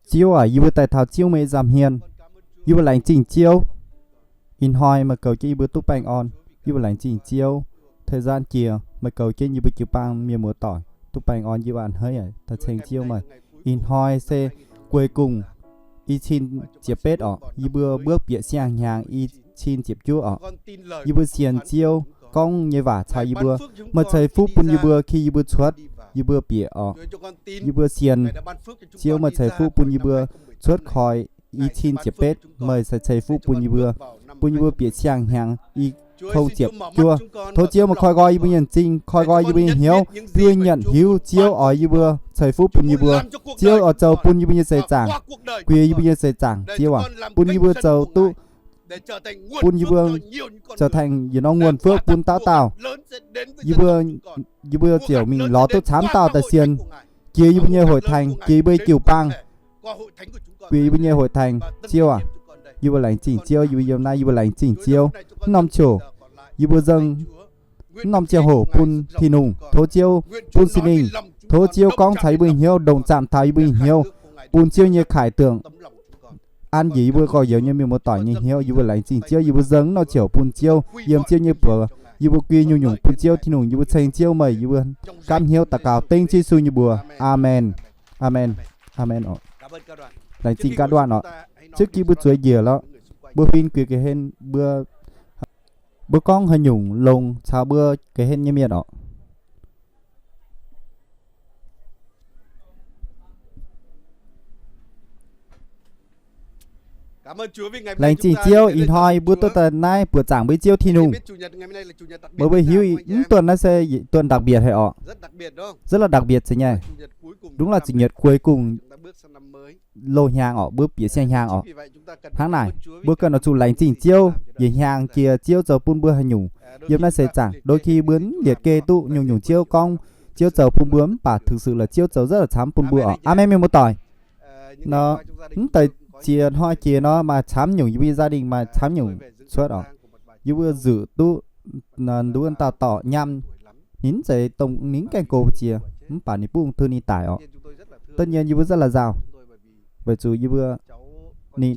Ziouv aac, yie mbuo daaih taux Ziouv meih nza'hmien. Yie mbuo laengz zingh Ziouv. Ih hnoi meih goux jienv yie mbuo duqv baengh orn. Yie mbuo laengz zingh Ziouv. Thời gian jiex meih goux jienv yie mbuo jiu-baang mienh muoz-doic duqv baengh orn, yie mbuo a'hneiv daaih ceng Ziouv meih. Ih hnoi se cuối cùng i cin ziepc betv orqc. Yie mbuo mbuo bieqc siang-hnyangx i cin ziepc juov orqc. Yie mbuo sienx Ziouv gorngv nyei waac caux yie mbuo. Meih ceix fuqv bun yie mbuo khi yie mbuo cuotv, yie mbuo bieqc orqc. Yie mbuo sienx Ziouv meih ceix fuqv bun yie mbuo cuotv koi i cin ziepc betv, meih ceix, ceix fuqv bun yie mbuo, bun yie mbuo bieqc siang-hnyangx i kong ziepc juov. Tov Ziouv meih koi nqoi yie mbuo nyei m'zing, koi nqoi yie mbuo nyei hnyouv, duqv nyanc hiuv Ziouv oix yie mbuo ceix fuqv bun yie mbuo. Ziouv oix zoux bun yie mbuo nyei seix zaangc, guiex yie mbuo nyei seix zaangc, Ziouv aac, bun yie mbuo zoux duqv, bun yie mbuo zoux thành yietc norm nguồn phước bun dauh dauh. Yie mbuo, yie mbuo ziouc mingh lorz duqv camv dauh daaih sienx, jiex yie mbuo nyei hội thánh, jiex yie mbuo jiu-baang, guiex yie mbuo nyei hội thánh, Ziouv aac. Yie mbuo laengz zingh Ziouv, yie mbuo yiem naaiv yie mbuo laengz zingh Ziouv. Mv norm ziouc, yie mbuo dâng mv norm ziangh hoc bun Tin-Hungh, tov Ziouv bun Singx Lingh, tov Ziouv gorngv caux yie mbuo hnyouv, ndongc zaamc taux yie mbuo hnyouv, bun Ziouv nyei khải tượng an njiec yie mbuo gorx-youz nyei mienh muoz-doic nyei hnyouv. Yie mbuo laengz zingh Ziouv, yie mbuo dâng mv norm ziouc bun Ziouv, yiem Ziouv nyei buoz, yie mbuo guei nyungc-nyungc bun Ziouv Tin-Hungh, yie mbuo ceng Ziouv meih, yie mbuo gaamv hnyouv daux gaux dengv Yesu nyei mbuox. Aamen. Aamen. Aamen orqc. Laengz zingh ga'ndorn orqc. Trước khi mbuo zueiz njiec lorqc, mbuo huin guiex ga'hlen mbuo, mbuo gorngv haaix nyungc longx caux mbuo ga'hlen nyei mienh orqc. Laengz zingh Ziouv, ih hnoi mbuo duqv daaih naaiv buoqc zaangc mbuo Ziouv Tin-Hungh. Meih mbuo hiuv mv dunh naaiv se dunh đặc biệt haic orqc. Rất là đặc biệt se nyei. Đúng là chủ nhật cuối cùng loz-hnyangx orqc, mbuo bieqc siang-hnyangx orqc. Hnangv naaic, mbuo ganh oix zuqc laengz zingh Ziouv, yietc hnyangx jiex Ziouv zoux bun mbuo haaix nyungc yiem naaiv seix zaangc. Đôi khi mbuo mv liệt kê duqv nyungc-nyungc Ziouv gorngv, Ziouv zoux bun mbuo mv baac thực sự là Ziouv zoux rất là camv bun mbuo orqc. Aamen, mienh muoz-doic. Nor, mv deix ziex hnoi jiex nor maaih camv nyungc yie mbuo nyei gia đình maaih camv nyungc cuotv orqc. Yie mbuo nzuqc duqv nduov dauh dorc nyaam, ninh mv zeiz dongh ninh mv gaengh gox ziex, mv baac ninh buov ung thư ninh daic orqc. Tất nhiên yie mbuo rất là nzauh, weic zuqc yie mbuo, ninh,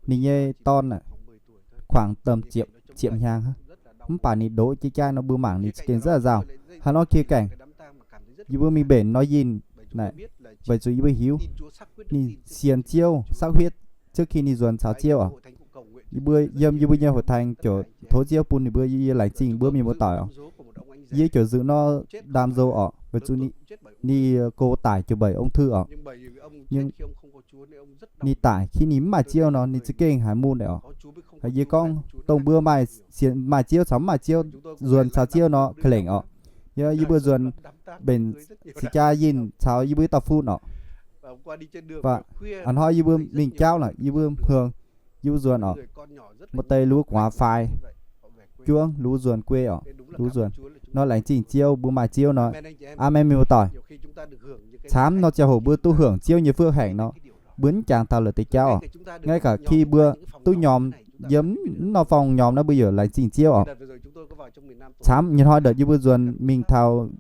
ninh nyei dorn aeqv, khoảng tầm ziepc, ziepc hnyangx, mv baac ninh ndoqv jiex jaaix nor mbuo mangc ninh za'gengh rất là nzauh. Haaix norm khía cạnh yie mbuo mingh mbenc nor yinh naaic, weic zuqc yie mbuo hiuv ninh sienx Ziouv xác quyết trước khi ninh nzuonx caux Ziouv orqc. Yie mbuo yiem yie mbuo nyei hội thánh ziouc tov Ziouv bun ninh mbuo, yie laengz zingh mbuo mienh muoz-doic orqc. Yie ziouc nzuqc nor đam dâu orqc, weic zuqc ninh gox daic ziouc bảy ung thư orqc. Ninh daic khi ninh mv maaih Ziouv nor ninh za'gengh haiz mun orqc. Yie gorngv dongh mbuo maaih, maaih Ziouv caux mv maaih Ziouv, nzuonx caux Ziouv nor ka'lengc orqc. Yie, yie mbuo nzuonx mbenc caux jaa yinh caux yie mbuo dauh fun orqc. A'hnoi yie mbuo mingh jauv naaic, yie mbuo hmuangx, yie mbuo nzuonx orqc, maaih deix luov gu'nguaaz faix, juangv luov nzuonx guei orqc, luov nzuonx. Nor laengz zingh Ziouv mbuo maaih Ziouv nor. Aamen, mienh muoz-doic. Camv nor ziangh hoc mbuo duqv hưởng Ziouv nyei phước hạnh nor, mbuo mv jangx taux la'deix jauv orqc. Ngay cả khi mbuo duqv nhòm yiem mv norm phòng nhòm naaiv mbuo yaac laengz zingh Ziouv orqc. Camv nyei hnoi đợt yie mbuo nzuonx mingh taux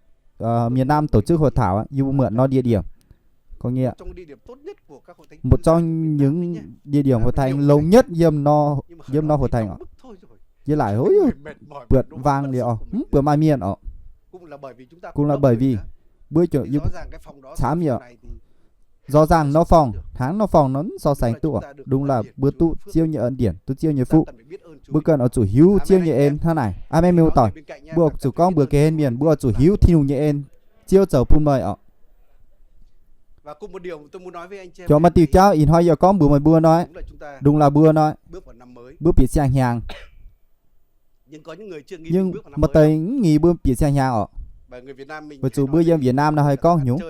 miền Nam tổ chức hội thảo, yie mbuo mượn nor địa điểm, có nghĩa một trong những địa điểm hội thánh lông nhất yiem nor, yiem nor hội thánh orqc. Yie laaic buatc wang liuz orqc, mv buatc maaih mienh orqc. Cũng là bởi vì mbuo camv yie, rõ ràng nor phòng, hnangv nor phòng nor mv so sánh duqv orqc. Đúng là mbuo duqv Ziouv nyei ân điển, duqv Ziouv nyei fuqv. Mbuo ganh oix zuqc hiuv Ziouv nyei en hnangv naaic. Aamen, mienh muoz-doic. Mbuo oix zuqc gorngv mbuox ga'hlen mienh, mbuo oix zuqc hiuv Tin-Hungh nyei en, Ziouv zoux bun meih orqc. Jomc maaih diuh jauv ih hnoi yie gorngv mbuox meih mbuo nor, đúng là mbuo nor, mbuo bieqc siang-hnyangx. Nhưng maaih deix mv ngih mbuo bieqc siang-hnyangx orqc. Weic zuqc mbuo yiem Việt Nam nor haih gorngv nyungc,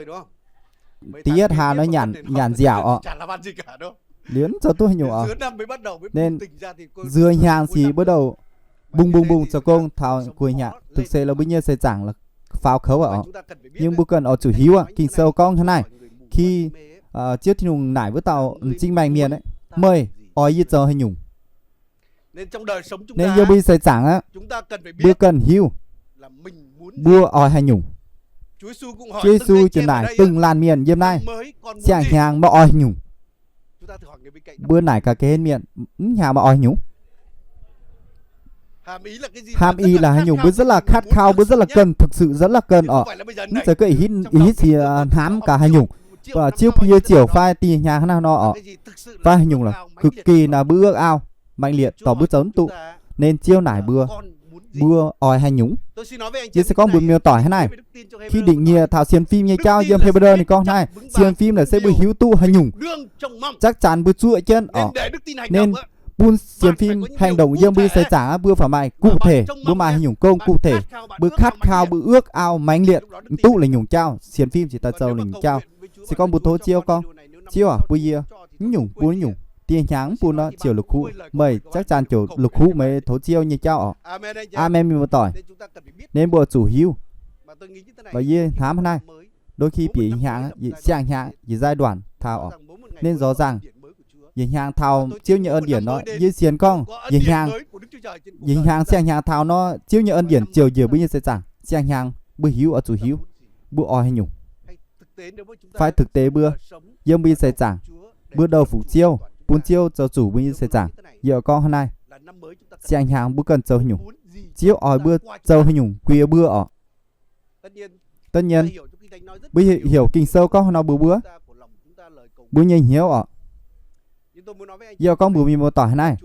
da'yietv hlaax nor nyanc nziaauc orqc, liuz mv zoux duqv haaix nyungc orqc. Nên nziex hnyangx sic mbuo douc bùng bùng bùng zoux gong taux gu'nyuoz hnyangx, thực sự là mbuo nyei seix zaangc là pháo khẩu orqc. Nhưng mbuo ganh oix zuqc hiuv aqv, Ging-Sou gorngv hnangv naaiv, khi Ziouv Tin-Hungh naaic wuov dauh m'zing maengh mienh, meih oix yie zoux haaix nyungc? Nên yiem mbuo nyei seix zaangc aqv, mbuo ganh hiuv mbuo oix haaix nyungc. Ziouv Yesu ziouc naaic dongh laanh mienh yiem naaiv, siang-hnyangx meih oix haaix nyungc? Mbuo naaic gaax ga'hlen mienh, mv hnyangx maaih oix haaix nyungc? Hàm ý là haaix nyungc? Mbuo rất là khát khao, mbuo rất là cần, thực sự rất là cần orqc. Mv zeiz gorngv ih hitv, ih hitv si hnamv gaax haaix nyungc, ziouc bun yie ziouc fai dih hnyangx hnangv naaiv nor orqc. Fai haaix nyungc là cực kỳ naaic mbuo ước ao mãnh liệt tỏ mbuo zoux mv duqv. Nên Ziouv naaic mbuo, mbuo oix haaix nyungc? Yie se gorngv mbuox mienh doic hnangv naaic, khi định nghĩa thảo sienx phim nyei jauv yiem Hepv^lu ninh gorngv hnangv naaiv, sienx phim naaic se mbuo hiuv duqv haaix nyungc, chắc chắn mbuo zuov jienv orqc. Nên bun sienx phim hành động yiem mbuo nyei seix zaangc aqv, mbuo phải maaih cụ thể, mbuo maaih haaix nyungc gong cụ thể, mbuo khát khao, mbuo ước ao mãnh liệt duqv la'nyungc jauv, sienx phim cingx daaih zoux la'nyungc jauv. Se gorngv mbuo tov Ziouv gorngv, Ziouv aac, bun yie mv nyungc, bun mv nyungc, dih hnyangx mv bun nor, ziouc la'kuqv, meih chắc chắn ziouc la'kuqv meih tov Ziouv nyei jauv orqc. Aamen, mienh muoz-doic. Nên mbuo zuqc hiuv. Yie hnamv hnangv naaiv, đôi khi bieqc hnyangx, siang-hnyangx, giai đoạn taux orqc, nên rõ ràng, yietc hnyangx taux Ziouv nyei ân điển nor, yie sienx gorngv yietc hnyangx, yietc hnyangx siang-hnyangx taux nor, Ziouv nyei ân điển ziouc njiec mbuo nyei seix zaangc. Siang-hnyangx mbuo hiuv oix zuqc hiuv, mbuo oix haaix nyungc. Fai thực tế mbuo, yiem mbuo nyei seix zaangc, mbuo douc fuqv Ziouv, bun Ziouv zoux zuqc mbuo nyei seix zaangc. Yie gorngv hnangv naaiv, siang-hnyangx mbuo cần zoux haaix nyungc, Ziouv oix mbuo zoux haaix nyungc guiex mbuo orqc. Tất nhiên, mbuo heuc Ging-Sou gorngv haaix nor mbuox mbuo, mbuo nyei hnyouv orqc. Yie gorngv mbuox mienh muoz-doic hnangv naaiv,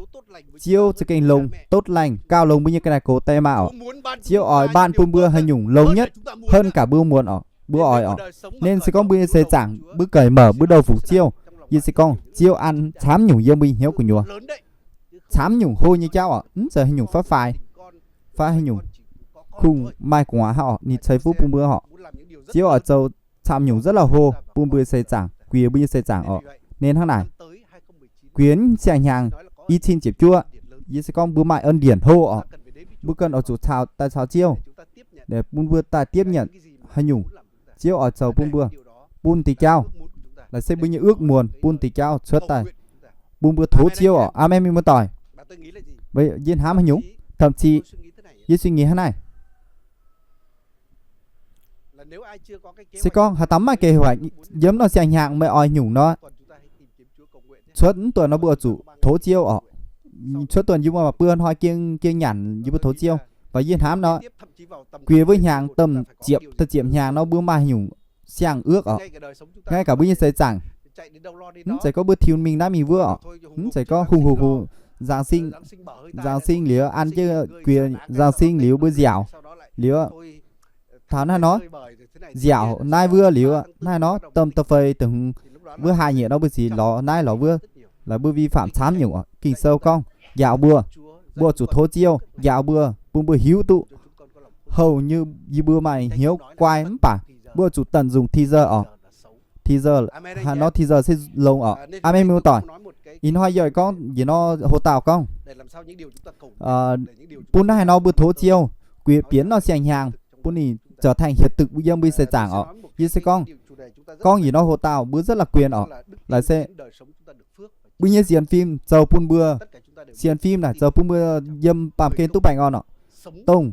Ziouv za'gengh longx, tốt lành, gauh longx mbuo nyei ga'naaiv gox deix maah orqc. Ziouv oix ban bun mbuo haaix nyungc longx nhất hơn cả mbuo muonz orqc, mbuo oix orqc. Nên se gorngv mbuo nyei seix zaangc mbuo cởi mở, mbuo douc fuqv Ziouv, yie se gorngv Ziouv an camv nyungc yiem mbuo nyei hnyouv gu'nyuoz. Camv nyungc hlo nyei jauv orqc, mv zeiz haaix nyungc faix faix, fai haaix nyungc kungx maaih gu'nguaaz hnangv orqc, ninh ceix fuqv bun mbuo orqc. Ziouv oix zoux camv nyungc rất là hlo bun mbuo seix zaangc, guiex mbuo nyei seix zaangc orqc. Nên hnangv naaic, guiex siang-hnyangx i cin ziepc juov, yie se gorngv mbuo maaih ân điển hlo orqc. Mbuo cần oix zuqc caux, daaih caux Ziouv, bun mbuo daaih tiếp nhận haaix nyungc Ziouv oix zoux bun mbuo, bun diuh jauv. Naaiv se mbuo nyei ước muốn bun diuh jauv cuotv daaih, bun mbuo tov Ziouv orqc. Aamen, mienh muoz-doic. Yie hnamv haaix nyungc, thậm chí, yie suy nghĩ hnangv naaiv, se gorngv haaix dauh mv maaih kế hoạch yiem norm siang-hnyangx meih oix nyungc nor, cuotv mv duqv nor mbuo oix zuqc tov Ziouv orqc. Cuotv duqv yie mbuo maaih buo hnoi gieng, gieng nyanc yie mbuo tov Ziouv. Mv baac yie hnamv nor, guiex wuov hnyangx, domh ziepc, domh ziepc hnyangx nor mbuo maaih haaix nyungc siang ước orqc. Ngay cả mbuo nyei seix zaangc, mv zeiz gorngv mbuo thiu mingh naaiv mingh wuov orqc, mv zeiz gorngv hungh hungh hungh, Giáng sinh, Giáng sinh liuz an jienv guiex, Giáng sinh liuz mbuo nziaauc liuz, taux naaiv nor, nziaauc naaiv wuov liuz, naaiv nor domh da'feix da'hmz wuov haaix nyungc nor mbuo ziouc lorz naaiv lorz wuov, laaix mbuo vi phạm camv nyungc orqc. Ging-Sou gorngv njaaux mbuo, mbuo zuqc tov Ziouv njaaux mbuo, bun mbuo hiuv duqv, houc nyei yie mbuo maaih hnyouv guai. Mv baac mbuo zuqc tận dụng thời giờ orqc. Thời giờ, haaix nor thời giờ se longx orqc. Aamen, mienh muoz-doic. Ih hnoi yie gorngv yietc norm hlo dauh gorngv, bun naaiv haaix nor mbuo tov Ziouv, guiex bienx norm siang-hnyangx bun ninh trở thành hiện thực yiem mbuo seix zaangc orqc. Yie se gorngv, gorngv yietc norm hlo dauh mbuo rất là quyền orqc. Laaix se mbuo nyei sienx fim zoux bun mbuo, sienx fim naaic zoux bun mbuo yiem baamh gen duqv baengh orn orqc. Dongh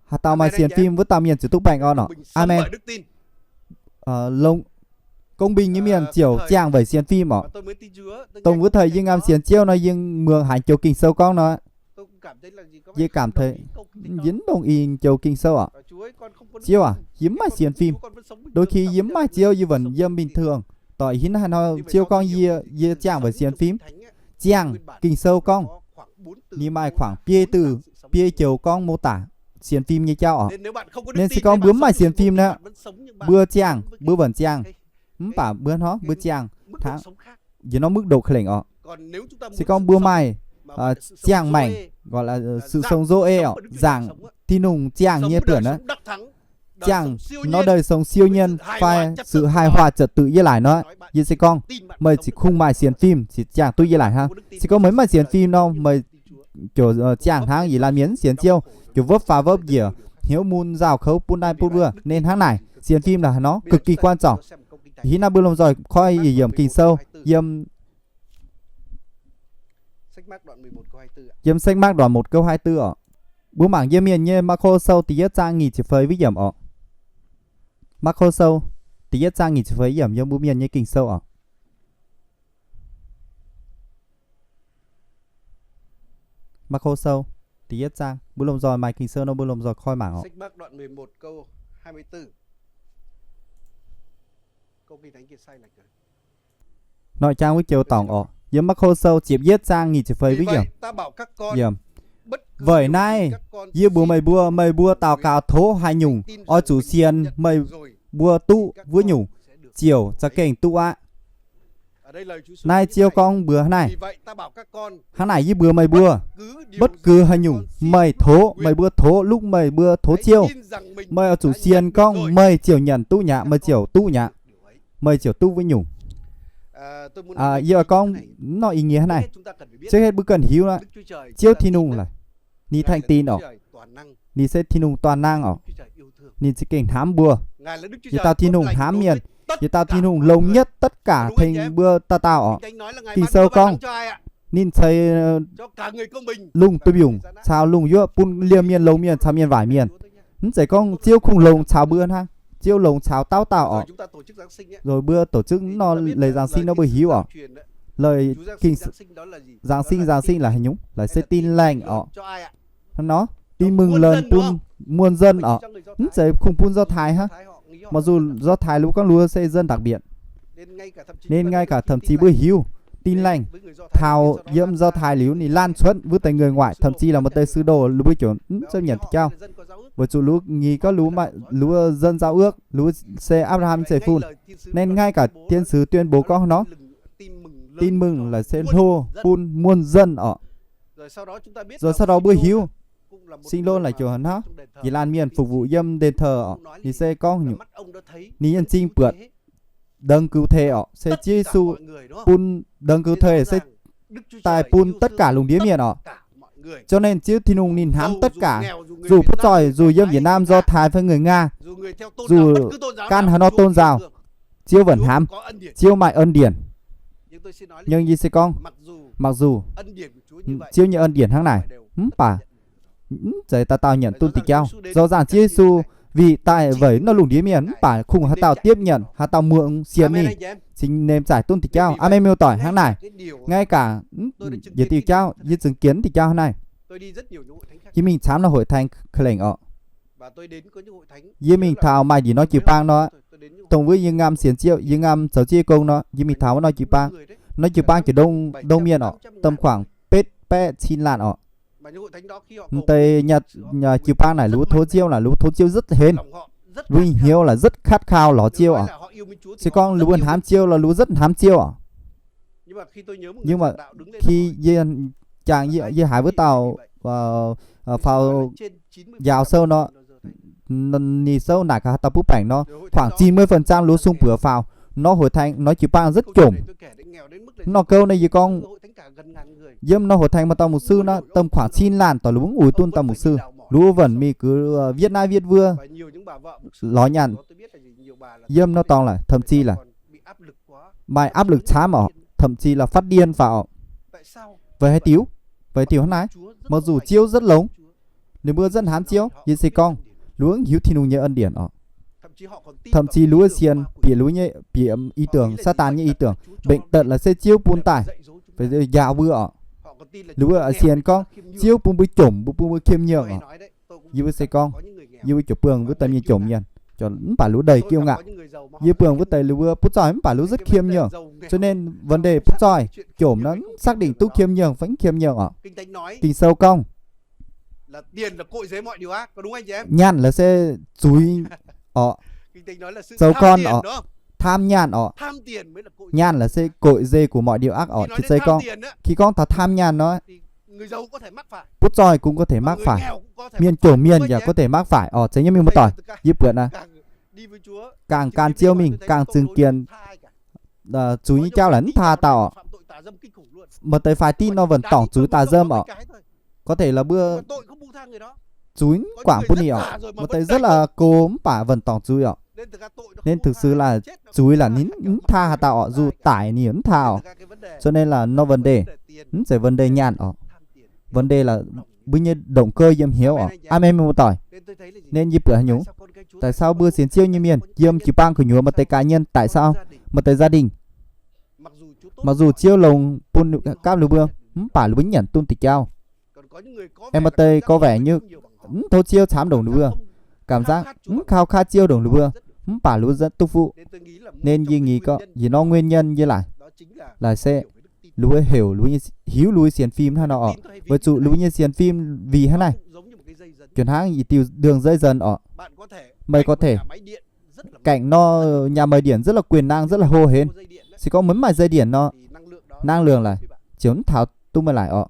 haaix dauh maaih sienx fim wuov dauh mienh ziouc duqv baengh orn orqc. Aamen. Công bình nyei mienh ziouc ziangh weic sienx fim orqc. Dongh wuov thời yie ngam sienx Ziouv nor, yie mbuox haic joux Ging-Sou gorngv nor, yie cảm thấy, yie mv đồng ý joux Ging-Sou orqc. Ziouv aac, yie mv maaih sienx fim. Đôi khi yie mv maaih Ziouv yie vẫn yiem bình thường. Doix hiến haaix nor Ziouv gorngv yie, yie ziangh weic sienx fim. Ziangh Ging-Sou gorngv, ninh maaih khoảng biei từ, biei joux gorngv mô tả sienx fim nyei jauv orqc. Nên se gorngv mbuo mv maaih sienx fim nor, mbuo ziangh, mbuo vẫn ziangh. Mv baac mbuo hnangv mbuo ziangh hnangv yietc norm mức độ khlengc orqc. Se gorngv mbuo maaih ziangh maengc, gọi là sự sống Giô-ê orqc, zaangc Tin-Hungh ziangh nyei buonc aqv, ziangh nor đời sống siêu nhiên fai sự hài hòa trật tự yie laaic nor, yie se gorngv meih ziouc kungx maaih sienx fim ziouc ziangh duqv yie laaic hnangv. Se gorngv meih mv maaih sienx fim nor, meih ziouc ziangh hnangv yietc laanh mienh mv sienx Ziouv, ziouc vấp phải vấp phải, hnyouv mun nzauh kouv bun naaiv bun wuov. Nên hnangv naaic, sienx fim là haaix nor cực kỳ quan trọng. Hiến nor mbuo lomh nzoih koi yietc yiemc Ging-Sou, yiem, yiem sách Mác đoạn một câu hai tư orqc. Mbuo mangc yiem mienh nyei Maqko Sou da'yietv zaang nyic ziepc feix wuov yiemc orqc. Maqko Sou da'yietv zaang nyic ziepc feix yiemc yiem mbuo mienh nyei Ging-Sou orqc. Maako Sou da'yietv zaang, mbuo lomh nzoih maaih Ging-Sou nor mbuo lomh nzoih koi mangc oc. Noic jaang wuov joux dorngc oc, yiem Maako Sou ziepc yietv zaang nyic ziepc feix wuov yiemc. Weic naaiv yie mbuox meih mbuo, meih mbuo daux gaux tov haaix nyungc, oix zuqc sienx meih mbuo duqv wuov nyungc, ziouc za'gengh duqv aqv. Naaiv Ziouv gorngv mbuox hnangv naaiv. Hnangv naaic yie mbuox meih mbuo, bất cứ haaix nyungc meih tov, meih mbuo tov, lúc meih mbuo tov Ziouv, meih oix zuqc sienx gorngv meih ziouc nyanc duqv mi'aqv, meih ziouc duqv mi'aqv, meih ziouc duqv wuov nyungc. Yie oix gorngv nor ih nyie hnangv naaic, trước hết mbuo cần hiếu aqv, Ziouv Tin-Hungh laaix ninh thành tín oc, ninh se Tin-Hungh toàn năng oc, ninh za'gengh hnamv mbuo. Yietc dauh Tin-Hungh hnamv mienh, yietc dauh Tin-Hungh longx nhất tất cả tengx mbuo dauh dauh oc. Ging-Sou gorngv ninh ceix lungh duih mbiungc caux lungh yuoqv bun liemh mienh longx mienh caux mienh waaic mienh. Mv zeiz gorngv Ziouv kungx longx caux mbuo hnangv, Ziouv longx caux dauh dauh oc. Rồi mbuo tổ chức nor lễ Giáng sinh nor mbuo hiuv oc. Lễ Giáng sinh, Giáng sinh là haaix nyungc? Laaix se Tin Lành oc. Nor, Tin Mừng Lần bun muôn dân oc. Mv zeiz kungx bun Do Thái hnangv. Mặc dù Do Thái lu gorngv lu se dân đặc biệt, nên ngay cả thậm chí mbuo hiuv Tin Lành taux yiem Do Thái liuz ninh lan cuotv wuov deix người ngoại, thậm chí là một deix sứ đồ lu mbuo ziouc mv chấp nhận Tin Jauv. Weic zuqc lu ngii gorngv lu maaih lu dân giao ước, lu se Abraham zeiv-fun. Nên ngay cả thiên sứ tuyên bố gorngv nor, Tin Mừng Lần laaix se hlo bun muôn dân oc. Rồi sau đó mbuo hiuv Sinh Lôn laaix ziouc hnangv, yietc laanh mienh phục vụ yiem đền thờ oc, ninh se gorngv ninh yiem cing buatc đấng Cứu Thế oc, se Ziouv Yesu bun đấng Cứu Thế se daaih bun tất cả lungh ndiev mienh oc. Cho nên Ziouv Tin-Hungh ninh hnamv tất cả, dù butv zoih, dù yiem Việt Nam Do Thái fai người Nga, dù gan haaix nor tôn giáo, Ziouv vẫn hnamv, Ziouv maaih ân điển. Nhưng yie se gorngv, mặc dù Ziouv nyei ân điển hnangv naaic, mv baac mv zeiz dauh dauh nyanc duqv Tin Jauv. Rõ ràng Ziouv Yesu vì tại veic nor lungh ndiev mienh mv baac kungx haaix dauh tiếp nhận, haaix dauh muangx sienx ninh, cingx nêm zaaic duqv Tin Jauv. Aamen. Mienh muoz-doic, hnangv naaic, ngay cả yietc diuh jauv yie zungv jiex Tin Jauv hnangv naaic. Yie mingh camv nor hội thánh ka'lengc oc. Yie mingh taux maaih njiec norm jiu-baang nor, dongh wuov yie ngam sienx Ziouv, yie ngam zoux Ziouv gong nor, yie mingh taux wuov norm jiu-baang. Norm jiu-baang jiex ndongh mienh oc, tầm khoảng betv baeqv cin laanh oc. Mv deix jiu-baang naaic lu tov Ziouv, naaic lu tov Ziouv rất hên, lu hnyouv là rất khát khao lorz Ziouv oc. Se gorngv lu hnamv Ziouv lorz lu rất hnamv Ziouv oc. Nhưng mà khi yie jangx yie haiz wuov dauh faaux njaaux sou nor, ninh sou naaic gaax haaix dauh butv baengc nor, khoảng chín mươi phần trăm lu sung buoz faaux. Norm hội thánh, norm jiu-baang rất chomc. Norm gouv naaiv yie gorngv, yiem norm hội thánh maaih dauh mục sư nor, tầm khoảng cin laanh doic lu mv uix duqv dauh mục sư. Lu wuov vẫn mingh cứ viết nai viết vua, lorz nyanc. Yiem norm dorngx laaix thậm chí là maaih áp lực camv oc, thậm chí là phát điên faaux oc. Weic haaix diuc? Weic diuc hnangv naaiv, mặc dù Ziouv rất longx, ninh mbuo rất hnamv Ziouv, yie se gorngv lu mv hiuv Tin-Hungh nyei ân điển oc. Thậm chí lu mv sienx bieqc lu nyei, bieqc ý tưởng, Satan nyei ý tưởng, bệnh tật là se Ziouv bun daaih, njaaux mbuo oc. Lu mv sienx gorngv Ziouv bun mbuo jomc, mbuo bun mbuo khiêm nhường oc. Yie mbuo se gorngv, yie mbuo jomc buangh wuov deix mienh jomc mienh, mv baac lu đei kiêu ngạo. Yie buangh wuov deix lu mbuo butv zoih mv baac lu rất khiêm nhường. Cho nên vấn đề butv zoih jomc nor xác định duqv khiêm nhường fai mv khiêm nhường oc. Ging-Sou gorngv, nyaanh laaix se zuiz oc, zoux gorn oc, tham nyaanh oc. Nyaanh laaix se cội rễ của mọi điều ác oc. Jiex zei gorngv, khi gorngv taux tham nyaanh nor, butv zoih cũng có thể mắc phải, mienh jomc mienh yaac có thể mắc phải oc. Zeiz nyei mienh muoz-doic, yie buatc naaiv, gangh gan Ziouv mingh, gangh zingh gienx zuiz nyei jauv laaix mv taa dauh oc. Maaih deix faix dinh nor vẫn tổng zuiz tà dâm oc. Có thể là mbuo zuiz mv guangc bun ninh oc. Maaih deix rất là gox mv baac vẫn tổng zuiz oc. Nên thực sự là zuiz laaix ninh mv taa haaix dauh oc, dù tải ninh mv taa oc. Cho nên là nor vấn đề, mv zeiz vấn đề nyaanh oc. Vấn đề là mbuo nyei động cơ yiem hnyouv oc. Aamen, mienh muoz-doic. Nên yie buatc haaix nyungc, tại sao mbuo sienx Ziouv nyei mienh yiem jiu-baang gu'nyuoz, maaih deix cá nhân, tại sao maaih deix gia đình, mặc dù Ziouv longx bun gapv lu mbuo, mv baac lu mbuo nyanc duqv Tin Jauv. Aengx maaih deix có vẻ như mv tov Ziouv camv ndongc ninh mbuo, cảm giác mv khao khát Ziouv ndongc ninh mbuo, mv baac ninh mbuo duqv fuqv. Nên yie nghĩ có yietc norm nguyên nhân yie laaic, laaic se ninh mbuo heuc, hiuv ninh mbuo sienx fim hnangv nor orqc. Weic zuqc ninh mbuo nyei sienx fim vì hnangv naaiv, juov hnangv yietc diuh đường dây dần orqc. Meih có thể cạnh nor nhà máy điện rất là quyền năng, rất là hô hến. Se gorngv meih mv maaih dây điện nor, năng lượng laaic ziouc mv taux duqv meih laaic orqc.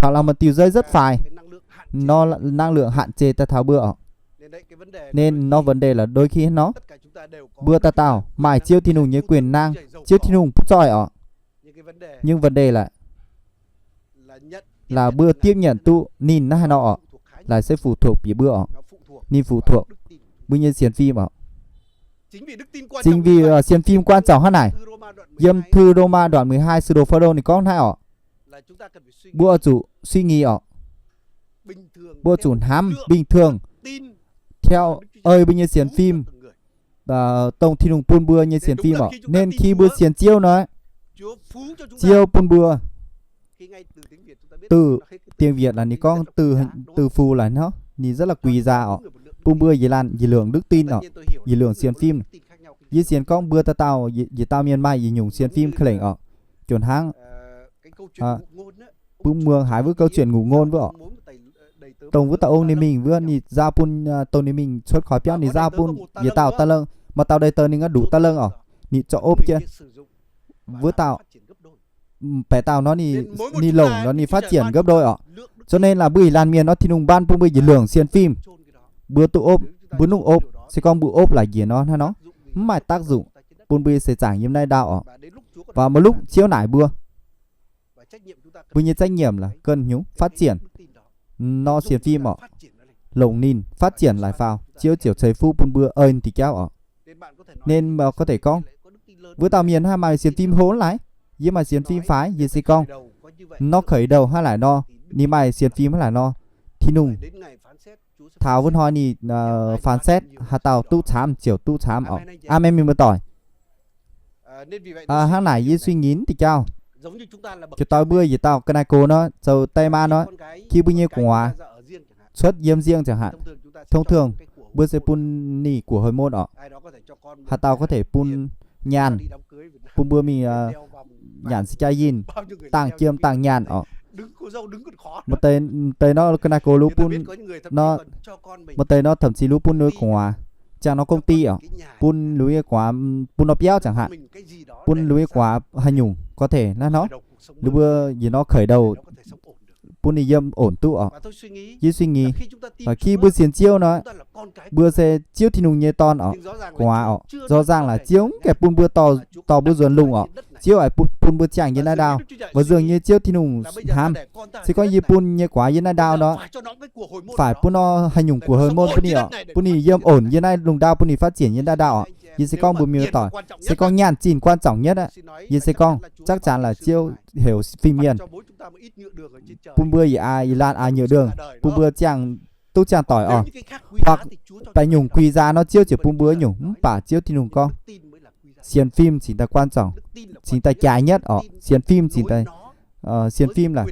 Hoặc là một diuh dây rất phai, năng lượng hạn chế daaih taux mbuo orqc. Nên nor vấn đề là đôi khi nor, mbuo dauh dauh maaih Ziouv Tin-Hungh nyei quyền năng, Ziouv Tin-Hungh butv zoih orqc. Nhưng vấn đề là, là mbuo tiếp nhận duqv ninh naaiv haaix nor orqc, laaic se phụ thuộc bieqc mbuo orqc. Ninh phụ thuộc mbuo nyei sienx fim orqc. Chính vì sienx fim quan trọng hnangv naaic, yiem thư Rôma đoạn mười hai, sư đồ Phao-lô ninh gorngv hnangv orqc, mbuo oix zuqc suy nghĩ orqc, mbuo zuqc hnamv bình thường theo ei mbuo nyei sienx fim, dongh Tin-Hungh bun mbuo nyei sienx fim orqc. Nên khi mbuo sienx Ziouv nor, Ziouv bun mbuo, từ tiếng Việt là ninh gorngv từ, từ phù là nó, ninh rất là quý giá orqc, bun mbuo yietc laanh yietc lượng đức tin orqc, yietc lượng sienx fim. Yie sienx gorngv mbuo dauh dauh, yietc dauh mienh maaih yietc nyungc sienx fim ka'lengc orqc. Juov hnangv bun muangx haiz wuov câu chuyện ngụ ngôn wuov orqc, dongh wuov dauh ong ninh mingh wuov, ninh giao bun, dongh ninh mingh cuotv khỏi biauv ninh giao bun yietc dauh da'lengh, maaih dauh đầy tớ ninh nqa'haav nduqc da'lengh orqc, ninh zorqv ov jienv wuov dauh, baeqc dauh nor ninh longc nor ninh phát triển gấp đôi orqc. Cho nên là mbuo yietc laanh mienh nor Tin-Hungh ban bun mbuo yietc lượng sienx fim, mbuo duqv ov, mbuo nungh ov, se gorngv mbuo ov laic njiec nor hnangv nor, mv maaih tác dụng bun mbuo nyei seix zaangc yiem naaiv ndau orqc. Và một lúc Ziouv naaic mbuo, mbuo nyei trách nhiệm là cần hnyungv phát triển nor sienx fim orqc, longc ninh phát triển laaix faaux, Ziouv ziouc ceix fuqv bun mbuo ei ninh diuh jauv orqc. Nên có thể gorngv, wuov dauh mienh hnangv maaih sienx fim hlo laic, yie maaih sienx fim faix, yie se gorngv nor khởi đầu hnangv laaic nor, ninh maaih sienx fim hnangv laaic nor, Tin-Hungh taux wuov hnoi ninh phán xét haaix dauh duqv camv ziouc duqv camv orqc. Aamen, mienh muoz-doic. Hnangv naaic yie suy nghĩ diuh jauv, ziouc doix mbuo yietc dauh ga'naaiv gox nor, zoux die maa nor, khi mbuo nyei gu'nguaaz cuotv yiem nzieng ziangh haac, thông thường mbuo se bun ninh của hồi môn orqc. Haaix dauh có thể bun nyaanh, bun mbuo mingh nyanc si jaa yinh, dangh jiem dangh nyaanh orqc. Maaih deix nor ga'naaiv gox lu bun, maaih deix nor thậm chí lu bun ninh gu'nguaaz, ziangh nor công ty orqc, bun lu nyei gu'nguaaz, bun nor biauv ziangh haac, bun lu nyei gu'nguaaz haaix nyungc có thể naaiv nor, lu mbuo yietc nor khởi đầu bun ninh yiem ổn duqv orqc. Yie suy nghĩ, khi mbuo sienx Ziouv nor, mbuo se Ziouv Tin-Hungh nyei dorn orqc, gu'nguaaz orqc, rõ ràng là Ziouv mv gaengh bun mbuo dorh mbuo nzuonx lungh orqc. Ziouv oix bun mbuo ziangh yiem naaiv ndau. Weic zuqc nyei Ziouv Tin-Hungh hnamv, se gorngv yie bun nyei gu'nguaaz yiem naaiv ndau nor, phải bun nor haaix nyungc của hồi môn bun ninh orqc, bun ninh yiem ổn yiem naaiv lungh ndau, bun ninh phát triển yiem naaiv ndau orqc. Yie se gorngv mbuo mienh doic, se gorngv nyaanh zinh quan trọng nhất aqv, yie se gorngv chắc chắn là Ziouv heuc fim mienh bun mbuo yietc aa, yietc laanh aa nhựa đường, bun mbuo ziangh, duqv ziangh doic orqc. Hoặc baengh nyungc quý giá nor Ziouv ziouc bun mbuo nyungc, mv baac Ziouv Tin-Hungh gorngv, sienx fim cingx daaih quan trọng, cingx daaih jaaix nhất orqc. Sienx fim cingx daaih, sienx fim là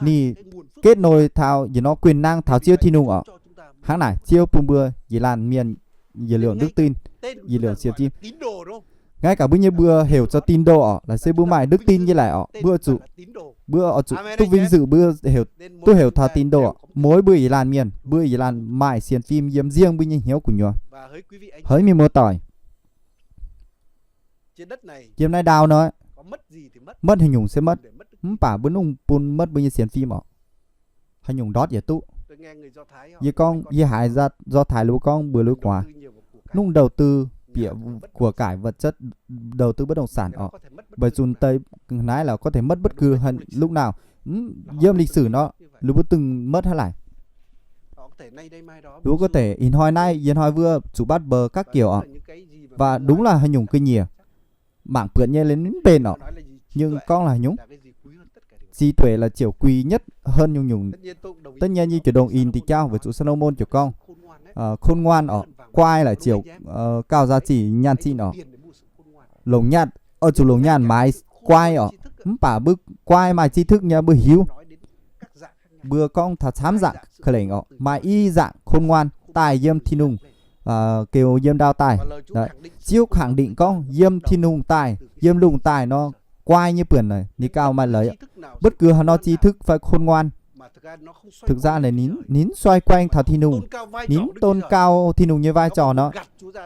ninh kết nối taux yietc norm quyền năng taux Ziouv Tin-Hungh orqc. Hnangv naaic Ziouv bun mbuo yietc laanh mienh yietc lượng đức tin, yietc lượng sienx fim. Ngay cả mbuo nyei mbuo heuc zoux tín đồ orqc, là se mbuo maaih đức tin nyei laic orqc, mbuo zuqc, mbuo oix zuqc duqv vinh dự, mbuo heuc, duqv heuc taux tín đồ orqc. Mbuo, mbuo yietc laanh mienh, mbuo yietc laanh maaih sienx fim yiem nziang mbuo nyei hnyouv gu'nyuoz. Haiz mienh muoz-doic, yiem naaiv ndau nor, muotv haaix nyungc se muotv, mv baac mbuo nungh bun muotv mbuo nyei sienx fim orqc. Haaix nyungc ndortv yaac duqv. Yie gorngv, yie haiz Do Thái lu gorngv mbuo lui gu'nguaaz, nungh đầu tư bieqc của cải vật chất, đầu tư bất động sản orqc. Weic zuqc deix naaiv là có thể mất bất cứ lúc nào. Yiem lịch sử nor, lu mbuo dungx muotv hnangv laaic. Lu có thể ih hnoi naaiv, yie hnoi wuov zuqc bắt bớ các kiểu orqc. Và đúng là haaix nyungc ga'nyiec mangc buatc nyei liuz mv mbenc orqc. Nhưng gorngv là haaix nyungc, trí tuệ là chiều quý nhất hơn nyungc nyungc. Tất nhiên yie ziouc đồng ý diuh jauv weic zuqc Salômôn ziouc gorngv, khôn ngoan orqc, guai là chiều cao giá trị nhan trị orqc. Longc nyaanh, oix zuqc longc nyaanh maaiz guai orqc. Mv baac mbuo guai maaih tri thức nyei mbuo hiuv. Mbuo gorngv taux camv zaangc ka'lengc orqc, maaih i zaangc khôn ngoan daaih yiem Tin-Hungh, geu yiem ndau daaih. Ziouv khẳng định gorngv yiem Tin-Hungh daaih, yiem lungh daaih nor, guai nyei buonc naaic ninh gauh maaih leiz. Bất cứ haaix nor tri thức fai khôn ngoan, thực ra ninh, ninh mv xoay quanh taux Tin-Hungh, ninh mv tôn cao Tin-Hungh nyei vai trò nor.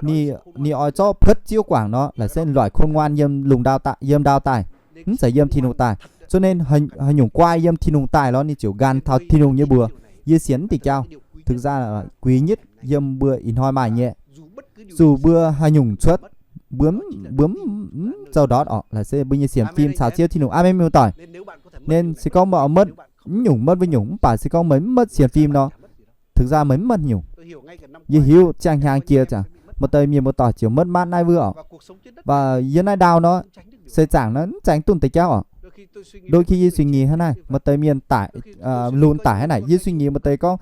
Ninh, ninh oix zorqv puotv Ziouv guangc nor, laaic se loic khôn ngoan yiem lungh ndau daaih, yiem ndau daaih, mv zeiz yiem Tin-Hungh daaih. Cho nên haaix nyungc guai yiem Tin-Hungh daaih lorz ninh ziouc nqan taux Tin-Hungh nyei mbuox. Yie sienx mv diuh jauv, thực ra là quý nhất yiem mbuo ih hnoi maaih nyei. Dù mbuo haaix nyungc cuotv, mbuo, mbuo mv zoux ndortv orqc, laaic se mbuo nyei sienx fim caux Ziouv Tin-Hungh. Aamen, mienh muoz-doic. Nên se gorngv meih oix muotv mv nyungc, muotv wuov nyungc, mv baac se gorngv meih mv muotv sienx fim nor, thực ra meih mv muotv nyungc. Yie hiuv ziangh hnyangx jiex ziangx maaih deix mienh muoz-doic ziouc muotv maatv naaiv wuov orqc. Và yiem naaiv ndau nor, seix zaangc nor mv zaeng dunh deix jauv orqc. Đôi khi yie suy nghĩ hnangv naaiv, maaih deix mienh daic, lunx daic hnangv naaic, yie suy nghĩ maaih deix gorngv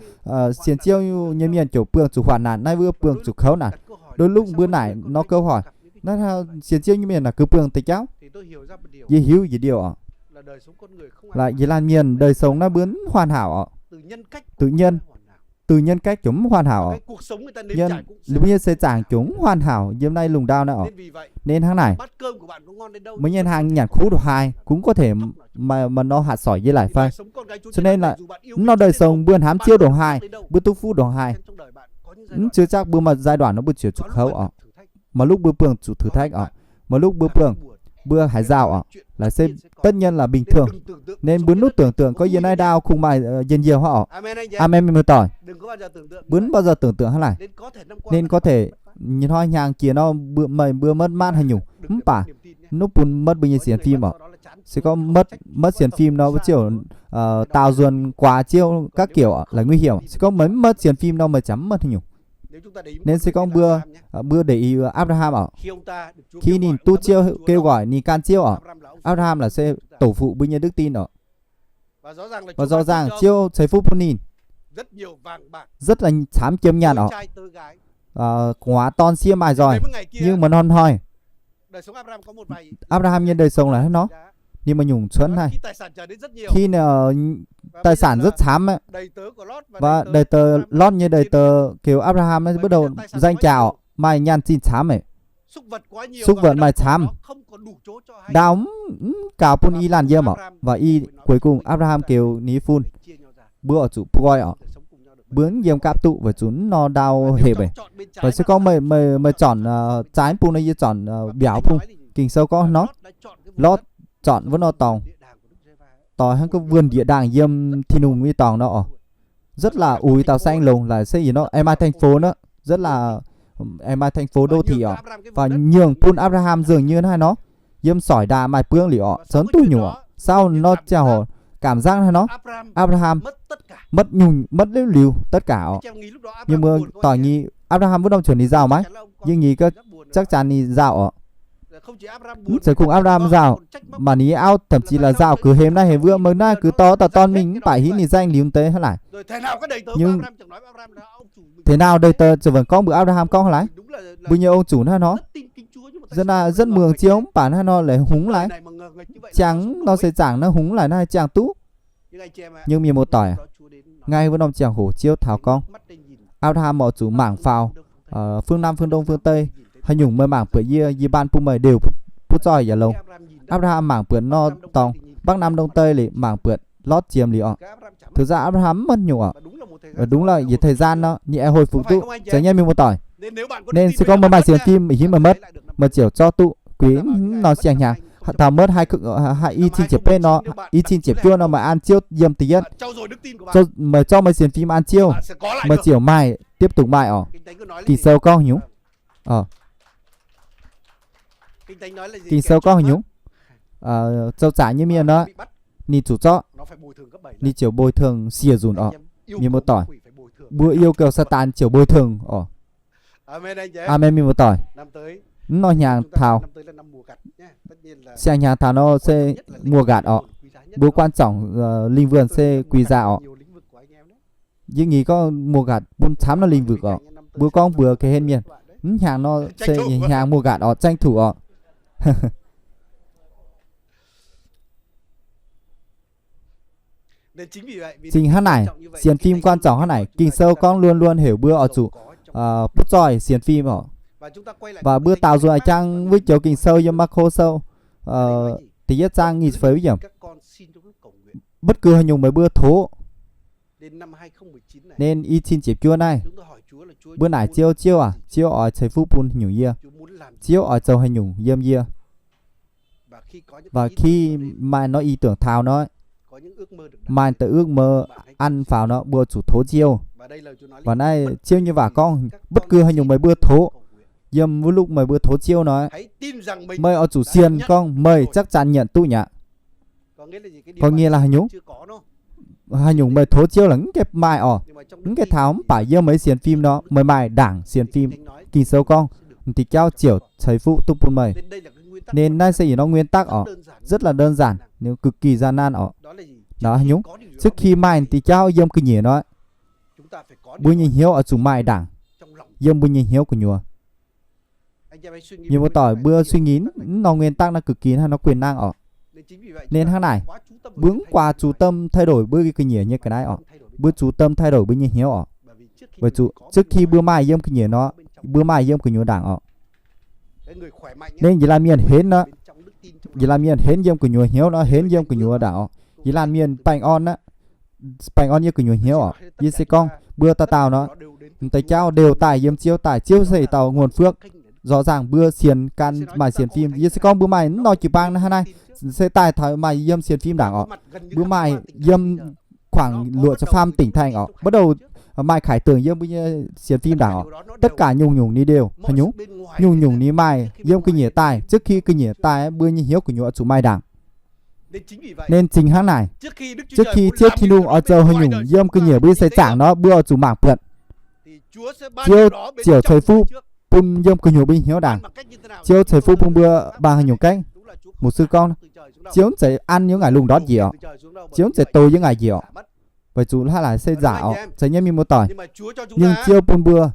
sienx Ziouv nyei mienh ziouc buangh zuqc hoạn nạn naaiv wuov, buangh zuqc kouv naaic. Đôi lúc mbuo naaic nor câu hỏi, naaiv sienx Ziouv nyei mienh naaic gux buangh deix jauv? Yie hiuv yietc liouh orqc, là yietc laanh mienh đời sống naaiv mbuo mv hoàn hảo orqc. Tự nhiên, từ nhân cách ziouc mv hoàn hảo orqc. Mbuo nyei seix zaangc ziouc mv hoàn hảo yiem naaiv lungh ndau naaiv orqc. Nên hnangv naaic, meih nyei hnaangx nyanc kuv ndongc haaix cũng có thể mà nó hạt sỏi dễ lải fai. Cho nên là mv nor đời sống mbuo hnamv Ziouv ndongc haaix, mbuo duqv fuqv ndongc haaix, mv chưa chắc mbuo maaih giai đoạn nor mbuo ziouc zuqc kouv orqc. Maaih lúc mbuo buangh zuqc thử thách orqc. Maaih lúc mbuo buangh, mbuo haiz nzauh orqc, laaic se tất nhiên là bình thường. Nên mbuo mv tưởng tượng gorngv yiem naaiv ndau kungx maaih njien-youh hnangv orqc. Aamen, mienh muoz-doic. Mbuo mv bao giờ tưởng tượng hnangv naaic. Nên có thể nyei hnoi hnyangx jiex nor meih mbuo muotv maatv haaix nyungc, mv baac mv bun muotv mbuo nyei sienx fim orqc. Se gorngv muotv sienx fim nor mbuo ziouc daaux nzuonx guaax Ziouv ga'kiouc laic nguy hiểm. Se gorngv meih mv muotv sienx fim nor meih ziouc mv muotv haaix nyungc. Nên se gorngv mbuo, mbuo để ý Abraham orqc, khi ninh duqv Ziouv kêu gọi ninh gan Ziouv orqc, Abraham là sẽ tổ phụ mbuo nyei đức tin orqc. Và rõ ràng Ziouv ceix fuqv bun ninh rất là camv jiem nyaanh orqc, guaax dorn sieqv maaih nzoih. Nhưng mà hnoi-hnoi Abraham nyei đời sống là hnangv nor, ninh maaih nyungc cuotv haic. Khi tài sản rất camv, và đời tớ, Lot nyei đời tớ, kiểu Abraham naaiv bắt đầu danh chảo, maaih nyaanh zinh camv, súc vật maaih camv, ndau mv gaux bun i laanh yiem orqc. Và i cuối cùng Abraham kiểu ninh fun, mbuo oix zuqc buoi orqc, mbuo mv yiem gapv duqv weic zuqc mv nor ndau hepc. Weic se gorngv meih, meih zornc zaaix bung nor yie zornc mbiauz bung. Ging-Sou gorngv nor, Lot zornc wuov nor dorngx, doix hnangv gorngv vườn địa đàng yiem Tin-Hungh nyei dorngx nor orqc. Rất là uix taux saeng longx, laaic se yie nor aengx maaih thành phố nor, rất là aengx maaih thành phố đô thị orqc. Và nhường bun Abraham dường như hnangv haaix nor, yiem sỏi đá maaih buangv liuz orqc, zoux duqv nyungc orqc. Sau nor ziangh hoc cảm giác hnangv haaix nor, Abraham muotv nyungc, muotv liuz liuz tất cả orqc. Mienh muoz-doic nyei, Abraham wuov norm ziouc ninh nzauh maiv? Yie nghĩ chắc chắn ninh nzauh orqc. Mv zeiz kungx Abraham nzauh, mv baac ninh nyei auv thậm chí là nzauh gux hemx naaiv hemx wuov, meih naaiv gux dorh dauh dorn mingh mv baac hitv ninh nzaeng liuz deix hnangv naaic. Nhưng thế nào đời tớ ziouc vẫn gorngv mbuox Abraham gorngv hnangv naaic, mbuo nyei ông chủ hnangv haaix nor, rất muồng Ziouv mv baac hnangv haaix nor laaic hungx laaix, ziangh nor seix zaangc naaiv hungx laaix naaiv ziangh duqv. Nhưng mienh muoz-doic, ngay wuov norm ziangh hoc Ziouv taux gorngv, Abraham oix zuqc mangc faaux phương Nam, phương Đông, phương Tây, haaix nyungc meih mangc buatc yie, yie ban bun meih đều butv zoih yaac longx. Abraham mangc buatc nor dorngx Bắc Nam Đông Tây liuz, mangc buatc Lot jiem liuz orqc. Thực ra Abraham mv muotv nyungc orqc. Đúng là yietc thời gian nor ninh aengx hồi phục duqv, zeiz nyei mienh muoz-doic. Nên se gorngv meih maaih sienx fim ih hingv meih muotv, meih ziouc zorqv duqv. Quí nor siang hnyangx, taux muotv hai, hai, i cin ziepc betv nor, i cin ziepc juov nor meih an Ziouv yiem da'yietv, meih zorqv meih sienx fim an Ziouv, meih ziouc maaih, tiếp tục maaih orqc. Ging-Sou gorngv haaix nyungc? Ging-Sou gorngv haaix nyungc? Zoux zaqc nyei mienh nor, ninh zuqc zorqv, ninh ziouc bồi thường siec nzunc orqc. Mienh muoz-doic, mbuo yêu cầu Satan ziouc bồi thường orqc. Aamen, mienh muoz-doic. Mv nor hnyangx taux siang hnyangx taux nor se mùa gặt orqc. Mbuo quan trọng, linh vườn se quỷ dạ orqc. Yie nghĩ gorngv mùa gặt bun camv nor linh vườn orqc. Mbuo gorngv mbuox ga'hlen mienh, mv hnyangx nor se hnyangx mùa gặt orqc, tranh thủ orqc. Chính hnangv naaic, sienx fim quan trọng hnangv naaic, Ging-Sou gorngv luôn luôn heuc mbuo oix zuqc butv zoih sienx fim oc. Và mbuo daaux nzuonx a'jang wuov joux Ging-Sou yiem Maako Sou da'yietv zaang nyic ziepc feix yiemc. Bất cứ haaix nyungc meih mbuo tov. Nên i cin ziepc juov naaiv, mbuo naaic Ziouv, Ziouv aac, Ziouv oix ceix fuqv bun haaix nyungc yie? Ziouv oix zoux haaix nyungc yiem yie? Và khi maaih norm i tưởng taux nor, maaih deix ước mơ ăn faaux nor, mbuo zuqc tov Ziouv. Và naaiv Ziouv nyei waac gorngv, bất cứ haaix nyungc meih mbuo tov, yiem wuov lúc meih mbuo tov Ziouv nor, meih oix zuqc sienx gorngv meih chắc chắn nhận duqv mi'aqv. Có nghĩa là haaix nyungc? Haaix nyungc meih tov Ziouv laaix mv gaengh maaih oc, mv gaengh taux, mv baac yiem meih sienx fim nor, meih maaih ndaangc sienx fim. Ging-Sou gorngv, m'diuh jauv ziouc ceix fuqv duqv bun meih. Nên naaiv se yietc norm nguyên tắc oc, rất là đơn giản, nhưng cực kỳ gian nan oc. Nor haaix nyungc? Trước khi maaih m'diuh jauv yiem ga'nyiec nor, mbuo nyei hnyouv oix zuqc maaih ndaangc yiem mbuo nyei hnyouv gu'nyuoz. Mienh muoz-doic, mbuo suy nghĩ norm nguyên tắc naaiv cực kỳ hnangv nor quyền năng oc. Nên hnangv naaic, mbuo mv quaax zuqc tâm thay đổi mbuo ga'nyiec nyei ga'naaiv oc. Mbuo zuqc tâm thay đổi mbuo nyei hnyouv oc. Weic zuqc trước khi mbuo maaih yiem ga'nyiec nor, mbuo maaih yiem gu'nyuoz ndaangc oc. Nên yietc laanh mienh henv nor, yietc laanh mienh henv yiem gu'nyuoz hnyouv nor, henv yiem gu'nyuoz ndaangc oc. Yietc laanh mienh baengh orn aqv, baengh orn yiem gu'nyuoz hnyouv oc. Yie se gorngv mbuo dauh dauh nor, m'deix jauv đều daaih yiem Ziouv daaih, Ziouv se dauh nguồn phước. Rõ ràng mbuo sienx gan maaih sienx fim. Yie se gorngv mbuo maaih mv norm jiu-baang hnangv naaiv, se daaih taux maaih yiem sienx fim ndaangc oc. Mbuo maaih yiem khoảng luoqc ziepc faam tỉnh thành oc, bắt đầu maaih khải tượng yiem mbuo nyei sienx fim ndaangc oc. Tất cả nyungc-nyungc ninh đều haaix nyungc, nyungc-nyungc ninh maaih yiem ga'nyiec daaih, trước khi ga'nyiec daaih mbuo nyei hnyouv gu'nyuoz zuqc maaih ndaangc. Nên chính hnangv naaic, trước khi Ziouv Tin-Hungh oix zoux haaix nyungc yiem ga'nyiec mbuo nyei seix zaangc nor, mbuo oix zuqc mangc buonc. Ziouv ziouc ceix fuqv bun yiem gu'nyuoz mbuo nyei hnyouv ndaangc. Ziouv ceix fuqv bun mbuo bằng haaix nyungc cách? Mục sư gorngv, Ziouv mv zeiz an yiem ngaih lungh ndortv njiec oc. Ziouv mv zeiz dox yiem ngaih njiec oc. Weic zuqc hlaax laaix se nzaangc oc, zeiz nyei mienh muoz-doic. Nhưng Ziouv bun mbuo,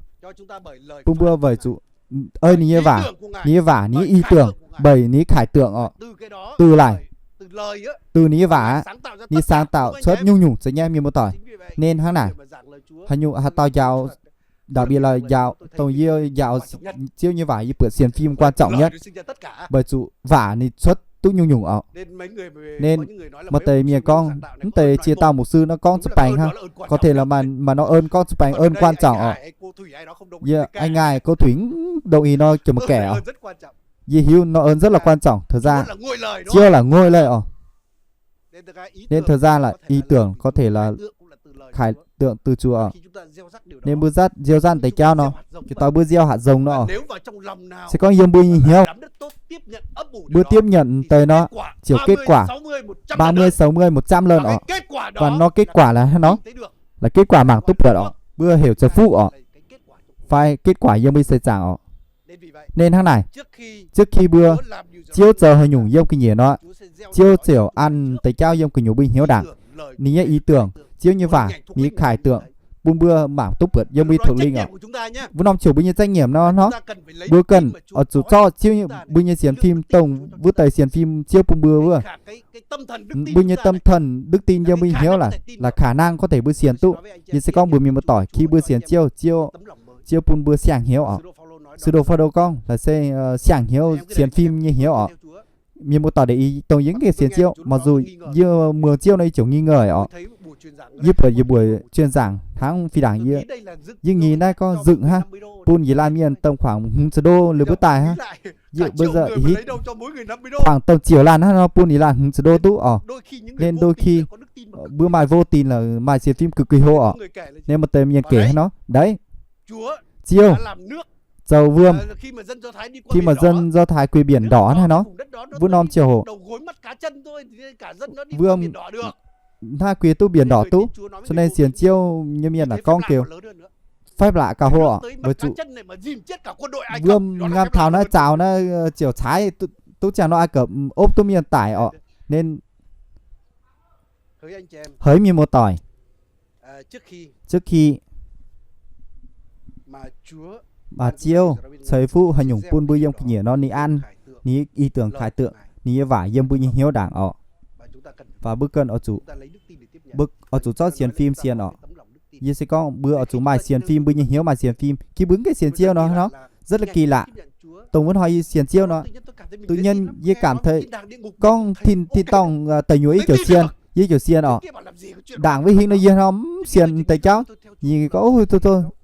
bun mbuo weic zuqc ei ninh nyei waac, ninh nyei waac, ninh nyei ý tưởng, bảy ninh nyei khải tượng oc. Từ laaih, từ ninh nyei waac aqv, ninh sáng tạo cuotv nyungc-nyungc, zeiz nyei mienh muoz-doic. Nên hnangv naaic, haaix nyungc haaix dauh njaaux, đặc biệt là njaaux dongh yie njaaux Ziouv nyei waac, yie buatc sienx fim quan trọng nhất. Weic zuqc waac ninh cuotv duqv nyungc-nyungc oc. Nên maaih deix mienh gorngv, mv deix ziex dauh mục sư nor gorngv za'baengx hnangv, có thể là maaih nor ơn gorngv za'baengx ơn quan trọng oc. Yie a'ngaih cô Thủy đồng ý nor jomc kẻ oc. Yie hiuv nor ơn rất là quan trọng, thật ra Ziouv là ngôi lời oc. Nên thật ra là ý tưởng có thể là khải tượng từ Chúa oc. Nên mbuo gieo răn deix jauv nor, jiex daaih mbuo gieo hạt giống nor oc. Se gorngv yiem mbuo nyei hnyouv, mbuo tiếp nhận deix nor, ziouc kết quả ba mươi, sáu mươi, một trăm lần oc. Và nó kết quả là haaix nor, là kết quả mangc duqv buatc oc, mbuo heuc ceix fuqv oc, fai kết quả yiem mbuo seix zaangc oc. Nên hnangv naaic, trước khi mbuo, Ziouv zoux haaix nyungc yiem ga'nyiec nor, Ziouv ziouc an deix jauv yiem gu'nyuoz mbuo hnyouv ndaangc. Ninh nyei ý tưởng, Ziouv nyei waac, ninh nyei khải tượng, bun mbuo mangc duqv buatc yiem mbuo thuộc linh oc. Wuov norm ziouc mbuo nyei trách nhiệm nor hnangv, mbuo cần oix zuqc zorqv Ziouv mbuo nyei sienx fim dongh wuov deix sienx fim Ziouv bun mbuo wuov. Mbuo nyei tâm thần đức tin yiem mbuo hnyouv là khả năng có thể mbuo sienx duqv. Yie se gorngv mbuox mienh muoz-doic, khi mbuo sienx Ziouv, Ziouv, Ziouv bun mbuo siang-hnyouv oc. Sư đồ Phaolô gorngv là se siang-hnyouv, sienx fim nyei hnyouv oc. Mienh muoz-doic để ý, dongh yie mv gaengh sienx Ziouv, mặc dù yie muangx Ziouv nor yie ziouc nghi ngờ oc. Yie buatc yietc mbuo truyền giảng hnangv fih ndaangc yie, yie ngih naaiv gorngv dựng hnangv, bun yietc laanh mienh tầm khoảng hmz caa đô liuz mbuo daaih hnangv. Bây giờ khoảng tầm triệu laanh hnangv nor bun yietc laanh hmz caa đô duqv oc. Nên đôi khi mbuo maaih vô tình là maaih sienx fim cực kỳ hô oc. Nên maaih deix mienh kể hnangv nor, đấy, Ziouv zoux wuom, khi mà dân Do Thái qua biển đỏ hnangv nor, wuov norm ziouc hoc, wuom hnangv qua duqv biển đỏ duqv, cho nên sienx Ziouv nyei mienh gorngv kêu phép lạ gạo hô oc, weic zuqc wuom ngam taux naaiv zaaux naaiv ziouc caaiv duqv ziangh nor Ai Cập ov duqv mienh daic oc. Nên hỡi mienh muoz-doic, trước khi Ziouv ceix fuqv haaix nyungc bun mbuo yiem ga'nyiec nor ninh an ninh ý tưởng khải tượng, ninh nyei waac yiem mbuo nyei hnyouv ndaangc oc. Và mbuo cần oix zuqc Mbuo oix zuqc zorqv sienx fim sienx orqc. Yie se gorngv mbuo oix zuqc maaih sienx fim, mbuo nyei hnyouv maaih sienx fim. Ki mbuo mv gaengh sienx Ziouv nor, hnangv nor rất là kỳ lạ. Dongh wuov hnoi yie sienx Ziouv nor, tự nhiên yie cảm thấy gorngv tin, tin-dorngh deic nyuoqc yie ziouc sienx, yie ziouc sienx orqc. Ndaangc wuov hingv nor yie hnamv mv sienx deix jauv. Yie gorngv,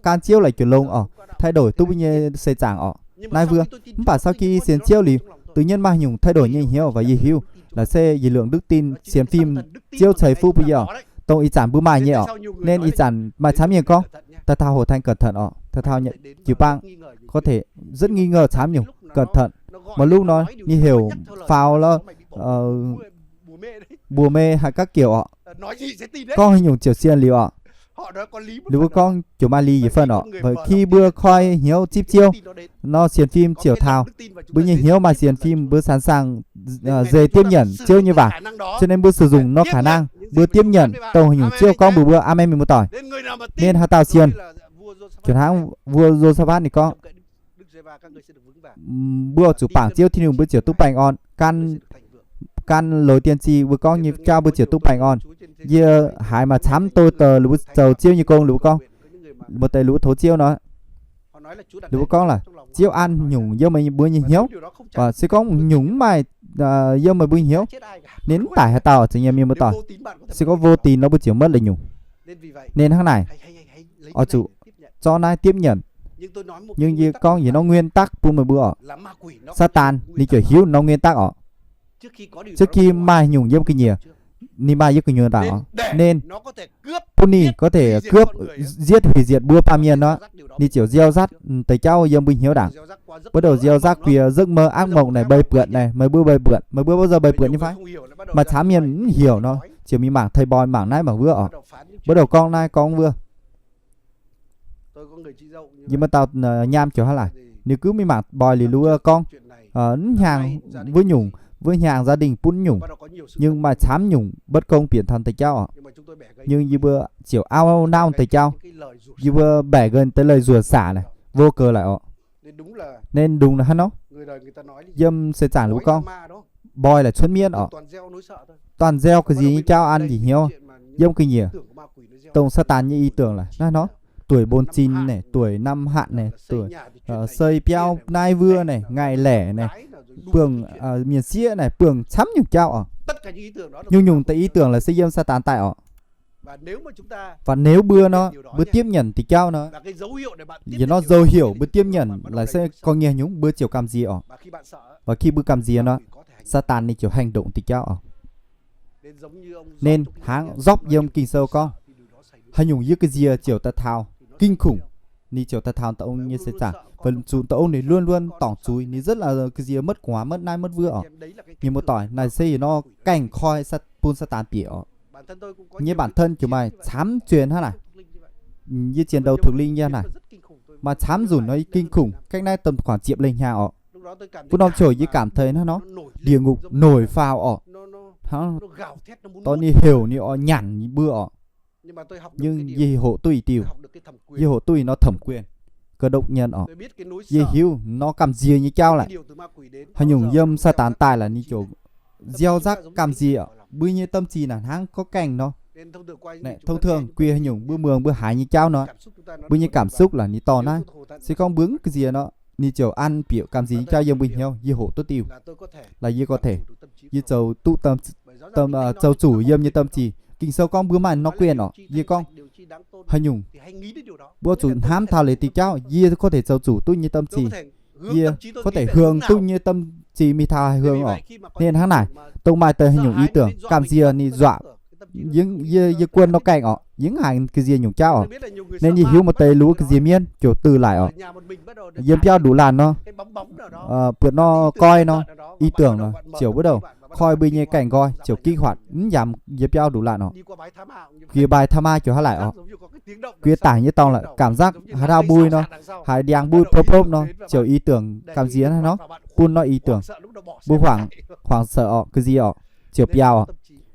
gan Ziouv laic jienv longx orqc, thay đổi duqv mbuo nyei seix zaangc orqc. Naaiv mbuo, mv baac sau ki sienx Ziouv liuz, tự nhiên maaih nyungc thay đổi nyei hnyouv, và yie hiuv laaix se yie lượng đức tin sienx fim Ziouv ceix fuqv bun yie orqc, dongh ih zanc mbuo maaih nyei orqc. Nên ih zanc maaih camv mienh gorngv, daaih taux hội thánh cẩn thận orqc, daaih taux jiu-baang có thể rất nghi ngờ camv nyungc cẩn thận. Maaih lúc nor ninh heuc faaux lorqc, mbuox mei haiz các kiểu orqc, gorngv haaix nyungc ziouc sienx liuz orqc. Liuz mbuo gorngv ziouc maaih li yietc phần orqc. Weic khi mbuo koi hnyouv zipv Ziouv nor, sienx fim ziouc taux. Mbuo nyei hnyouv maaih sienx fim, mbuo sẵn sàng dễ tiếp nhận Ziouv nyei waac. Cho nên mbuo sử dụng nó khả năng, mbuo tiếp nhận dongh haaix nyungc Ziouv gorngv mbuox mbuo. Amen, mienh muoz-doic. Nên haaix dauh sienx, hnangv vua Yô-sa-bát ninh gorngv, mbuo zuqc bangc Ziouv Tin-Hungh mbuo ziouc duqv baengh orn. Gan lối tiên tri mbuo gorngv nyei jauv mbuo ziouc duqv baengh orn. Yie haiz maaih camv deix liuz mbuo zoux Ziouv nyei gong liuz mbuo gorngv, mbuo deix liuz mbuo tov Ziouv nor, liuz mbuo gorngv laaix Ziouv an nyungc yiem meih mbuo nyei hnyouv. Se gorngv nyungc mv maaih yiem meih mbuo hnyouv, ninh mv daic haaix dauh, zuqc nyei mienh muoz-doic. Se gorngv vô tình nor mbuo ziouc maiv la'nyungc. Nên hnangv naaic, oix zuqc zorqv naaiv tiếp nhận. Nhưng yie gorngv yietc norm nguyên tắc bun meih mbuo orqc. Satan ninh ziouc hiuv norm nguyên tắc orqc. Trước khi maaih nyungc yiem ga'nyiec, ninh maaih yiem gu'nyuoz ndaangc orqc. Nên bun ninh có thể cướp, giết, hủy diệt mbuo baamh mienh nor, ninh ziouc gieo rắc deix jauv yiem mbuo hnyouv ndaangc. Bắt đầu gieo rắc qua giấc mơ ác mộng naaic, bày buộn naaic, meih mbuo bày buộn, meih mbuo bao giờ bày buộn nyei fai? Maaih camv mienh mv heuc nor, ziouc mingh mangc thầy bói mangc naaiv mangc wuov orqc. Bắt đầu gorngv naaiv gorngv wuov. Yie maaih dauh nyaam ziouc hnangv naaic, ninh gux mingh mangc bói liuz wuov gorngv, mv hnyangx wuov nyungc, wuov hnyangx gia đình bun nyungc, nhưng maaih camv nyungc bất công bieqc taux deix jauv orqc. Nhưng yie mbuo ziouc auv nauv deix jauv, yie mbuo bẻ gần deix lời rủa xả naaic, vô cớ laic orqc. Nên đúng là hnangv nor, yiem seix zaangc liuz gorngv, bói laaix cuotv mienv orqc. Toàn gieo ga'nziex nyei jauv an njiec hnyouv, yiem ga'nyiec, dongh Saadaan nyei ý tưởng laaix hnangv nor, tuổi bồn chinh naaic, tuổi năm hạn naaic, tuổi, sei biauv naaiv wuov naaic, ngaih laeqc naaic, buangh mienh sieqv naaic, buangh camv nyungc jauv orqc. Nyungc-nyungc deix ý tưởng laaix se yiem Saadaan daaih orqc. Và nếu mbuo nor, mbuo tiếp nhận deix jauv nor, yietc norm dấu hiệu mbuo tiếp nhận laaix se có nghĩa haaix nyungc mbuo ziouc gamh nziex orqc. Và khi mbuo gamh nziex nor, Saadaan ninh ziouc hành động deix jauv orqc. Nên hnangv Yôp yiem Ging-Sou gorngv, haaix nyungc yiem ga'nziex ziouc daaih taux kinh khủng, ninh ziouc daaih taux da'ong nyei seix zaangc, weic zuqc da'ong ninh luôn luôn dorngc zuiz, ninh rất là ga'nziex mất khả năng, mất naaiv mất wuov orqc. Mienh muoz-doic, naaiv se yietc norm gaengh koi bun Saadaan bieqc orqc. Yie bản thân ziouc maaih camv zueih hnangv naaic. Yie chiến đấu thuộc linh yie naaic, maaih camv nzunc nor kinh khủng, cách naaiv tầm khoảng ziepc lengh hnyangx orqc. Wuov norm ziouc yie cảm thấy hnangv nor, địa ngục nổi phao orqc. Hnangv dorh ninh heuc ninh oix nyanc mbuo orqc. Nhưng yie hoqc duqv ih diuh, yie hoqc duqv ih norm thẩm quyền, cơ đốc nhân orqc. Yie hiuv norm gamh nziex nyei jauv laic. Haaix nyungc yiem Saadaan daaih laaix ninh ziouc gieo rắc gamh nziex orqc. Mbuo nyei tâm trí naaic hnangv có gaengh nor. Thông thường qui haaix nyungc mbuo muangx mbuo haiz nyei jauv nor, mbuo nyei cảm xúc laaix ninh dorh naaiv. Se gorngv mbuo mv ga'nziex nor, ninh ziouc an bieqc gamh nziex nyei jauv yiem mbuo hnyouv, yie hoqc duqv diuh. Laaix yie có thể, yie zoux duqv, zoux zuqc yiem nyei tâm trí. Ging-Sou gorngv mbuo maaih norm quyền orqc. Yie gorngv haaix nyungc mbuo zuqc hnamv taux leiz diuh jauv, yie có thể zoux zuqc duqv nyei tâm trí. Yie có thể hưởng duqv nyei tâm trí mingh taux haaix hương orqc. Nên hnangv naaic, dongh maaih deix haaix nyungc ý tưởng gamh nziex ninh zuaqc yie, yie guôn norm gaengh orqc, yie mv haiz ga'nziex nyungc jauv orqc. Nên yie hiuv maaih deix luov ga'nziex mienv ziouc daaih laic orqc. Yiem biauv nduqc laanh nor, buatc norm koi nor, ý tưởng nor, ziouc bắt đầu koi mbuo nyei gaengh nqoi ziouc kích hoạt mv yaac yiem biauv nduqc laanh orqc. Qui bài tha ma ziouc hnangv naaic orqc. Qui tải nyei dorngx laic cảm giác haaix dauh mbui nor, haiz ndiangx mbui plopv plopv nor, ziouc ý tưởng gamh nziex hnangv nor, bun norm ý tưởng mbuo hoảng, hoảng sợ orqc, ga'nziex orqc, ziouc biaux orqc.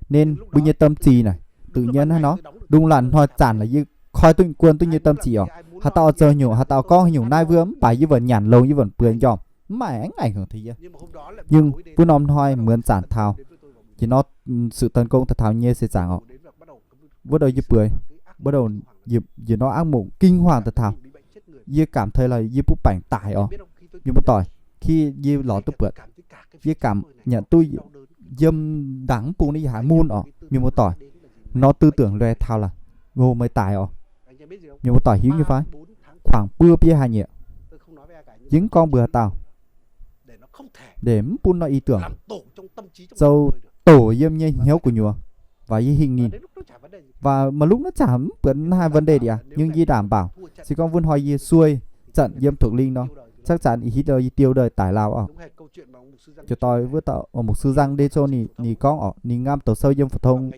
Nên mbuo nyei tâm trí naaic, tự nhiên hnangv nor, nduqc laanh hnoi zanc laaix yie koi duqv guôn duqv nyei tâm trí orqc. Haaix dauh zoux nyungc, haaix dauh gorngv haaix nyungc naaiv wuov mv baac yie vẫn nyanc longx, yie vẫn bươn njormh, mv maaih aengx ảnh hưởng taux yie. Nhưng wuov norm hnoi เหมือน zanc taux, jiex nor sự tấn công daaih taux nyei seix zaangc orqc. Wuov dauh yie bueix, wuov dauh yie nor ác mộng kinh hoàng daaih taux. Yie cảm thấy là yie butv baengc daic orqc. Mienh muoz-doic, khi yie lorz duqv buatc, yie cảm nhận duqv yiem ndaangc mv bung naaiv yie haiz mun orqc. Mienh muoz-doic, nor tư tưởng lòe taux là, ov, meih daic orqc. Mienh muoz-doic hiuv nyei fai? Khoảng bua biei haic nyieqc. Yie mv gorngv mbuox haaix dauh, để mv bun nor ý tưởng zoux tổ yiem nyei hnyouv gu'nyuoz, và yie hingh ninh. Và mv lungh naaiv zaqc mv buatc naaiv hai vấn đề aqv, nhưng yie đảm bảo, se gorngv wuov hnoi yie sueih zanc yiem thuộc linh nor, chắc chắn ih hitv yie tiêu đời tải lao orqc. Jiex doix wuov dauh mục sư Giang Đê Châu ninh gorngv orqc, ninh ngam doqc sou yiem phổ thông